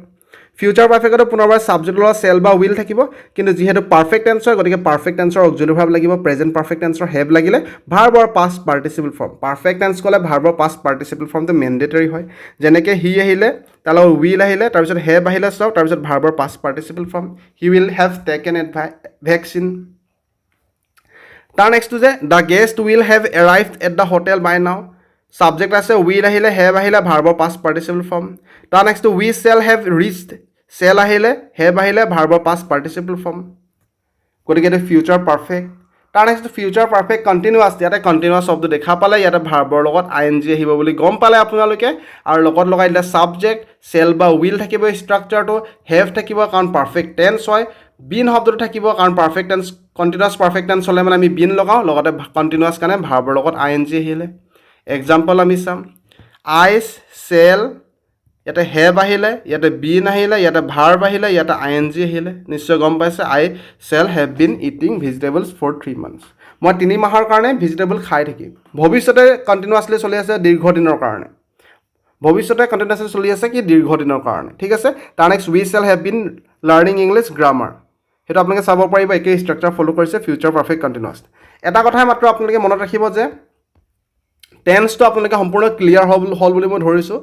ফিউচাৰ পাৰফেক্টতো পুনৰবাৰ ছাবজেক্ট লগত চেল বা will থাকিব, কিন্তু যিহেতু পাৰফেক্ট টেন্স হয়, গতিকে পাৰফেক্ট টেন্সৰ অক্সিলাৰী ভাৰ্ব লাগিব। প্ৰেজেণ্ট পাৰফেক্ট টেন্সৰ have লাগিলে, ভাৰ্বৰ past participle form. Perfect tense ক'লে ভাৰ্বৰ পাষ্ট পাৰ্টিচিপল ফৰ্মটো মেণ্ডেটৰী হয়। যেনেকৈ হি আহিলে, তাৰ লগত will আহিলে, তাৰপিছত have আহিলে চাওক, তাৰপিছত ভাৰ্বৰ past participle form, he will have taken a vaccine. তাৰ নেক্সটটো যে the guest will have arrived at the hotel by now. Subject আছে, will আহিলে, have আহিলে, ভাৰ্বৰ পাষ্ট পাৰ্টিচিপল ফৰ্ম। তাৰ নেক্সটটো we shall have reached, shall আহিলে, have আহিলে, ভাৰ্বৰ past participle form. গতিকে এইটো ফিউচাৰ পাৰফেক্ট। তাৰ নেক্সট ফিউচাৰ পাৰফেক্ট কণ্টিনিউৱাছ। ইয়াতে কণ্টিনিউৱাছ শব্দ দেখা পালে ইয়াতে ভাৰ্বৰ লগত আই এন জি আহিব বুলি গম পালে আপোনালোকে আৰু লগত লগাই দিলে ছাবজেক্ট, চেল বা will থাকিব, ষ্ট্ৰাকচাৰটো have থাকিব কাৰণ পাৰফেক্ট টেন্স হয়, বিন শব্দটো থাকিব কাৰণ perfect tense, continuous perfect tense হ'লে মানে আমি বিন লগাওঁ, লগতে কণ্টিনিউৱাছ কাৰণে ভাৰ্বৰ লগত আই এন জি আহিলে। এক্সাম্পল আমি চাম। আই চেল, ইয়াতে have আহিলে, ইয়াতে বিন আহিলে, ইয়াতে ভাৰ্ব আহিলে, ইয়াতে আই এন জি আহিলে। নিশ্চয় গম পাইছে, I shall have been eating vegetables for 3 months. মই 3 মাহৰ কাৰণে ভেজিটেবল খাই থাকিম। ভৱিষ্যতে কণ্টিনিউৱাছলি চলি আছে দীৰ্ঘদিনৰ কাৰণে। ভৱিষ্যতে কণ্টিনিউৱাছলি চলি আছে কি দীৰ্ঘদিনৰ কাৰণে, ঠিক আছে। তাৰ next we shall have been learning English grammar. সেইটো আপোনালোকে চাব পাৰিব, একেই ষ্ট্ৰাকচাৰ ফ'ল' কৰিছে ফিউচাৰ পাৰফেক্ট কণ্টিনিউৱাছ। এটা কথাই মাত্ৰ আপোনালোকে মনত ৰাখিব যে টেন্সটো আপোনালোকে সম্পূৰ্ণ ক্লিয়াৰ হ'ল বুলি মই ধৰিছোঁ।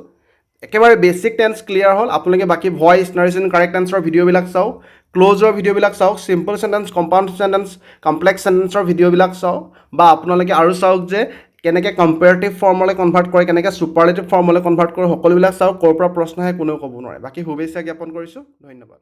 একেবাৰে বেছিক টেন্স ক্লিয়াৰ হ'ল। আপোনালোকে বাকী ভইচ, নাৰেশ্যন, কাৰেক্ট এনচাৰৰ ভিডিঅ'বিলাক চাওক, ক্ল'জৰ ভিডিঅ'বিলাক চাওক, simple sentence, compound sentence, complex চেণ্টেন্সৰ ভিডিঅ'বিলাক চাওক বা আপোনালোকে আৰু চাওক যে কেনেকৈ কম্পেৰেটিভ ফৰ্মলৈ কনভাৰ্ট কৰে, কেনেকৈ ছুপাৰলেটিভ ফৰ্মলৈ কনভাৰ্ট কৰে, সকলোবিলাক চাওক। ক'ৰ পৰা প্ৰশ্ন আহে কোনেও ক'ব নোৱাৰে। বাকী শুভেচ্ছা জ্ঞাপন কৰিছোঁ, ধন্যবাদ।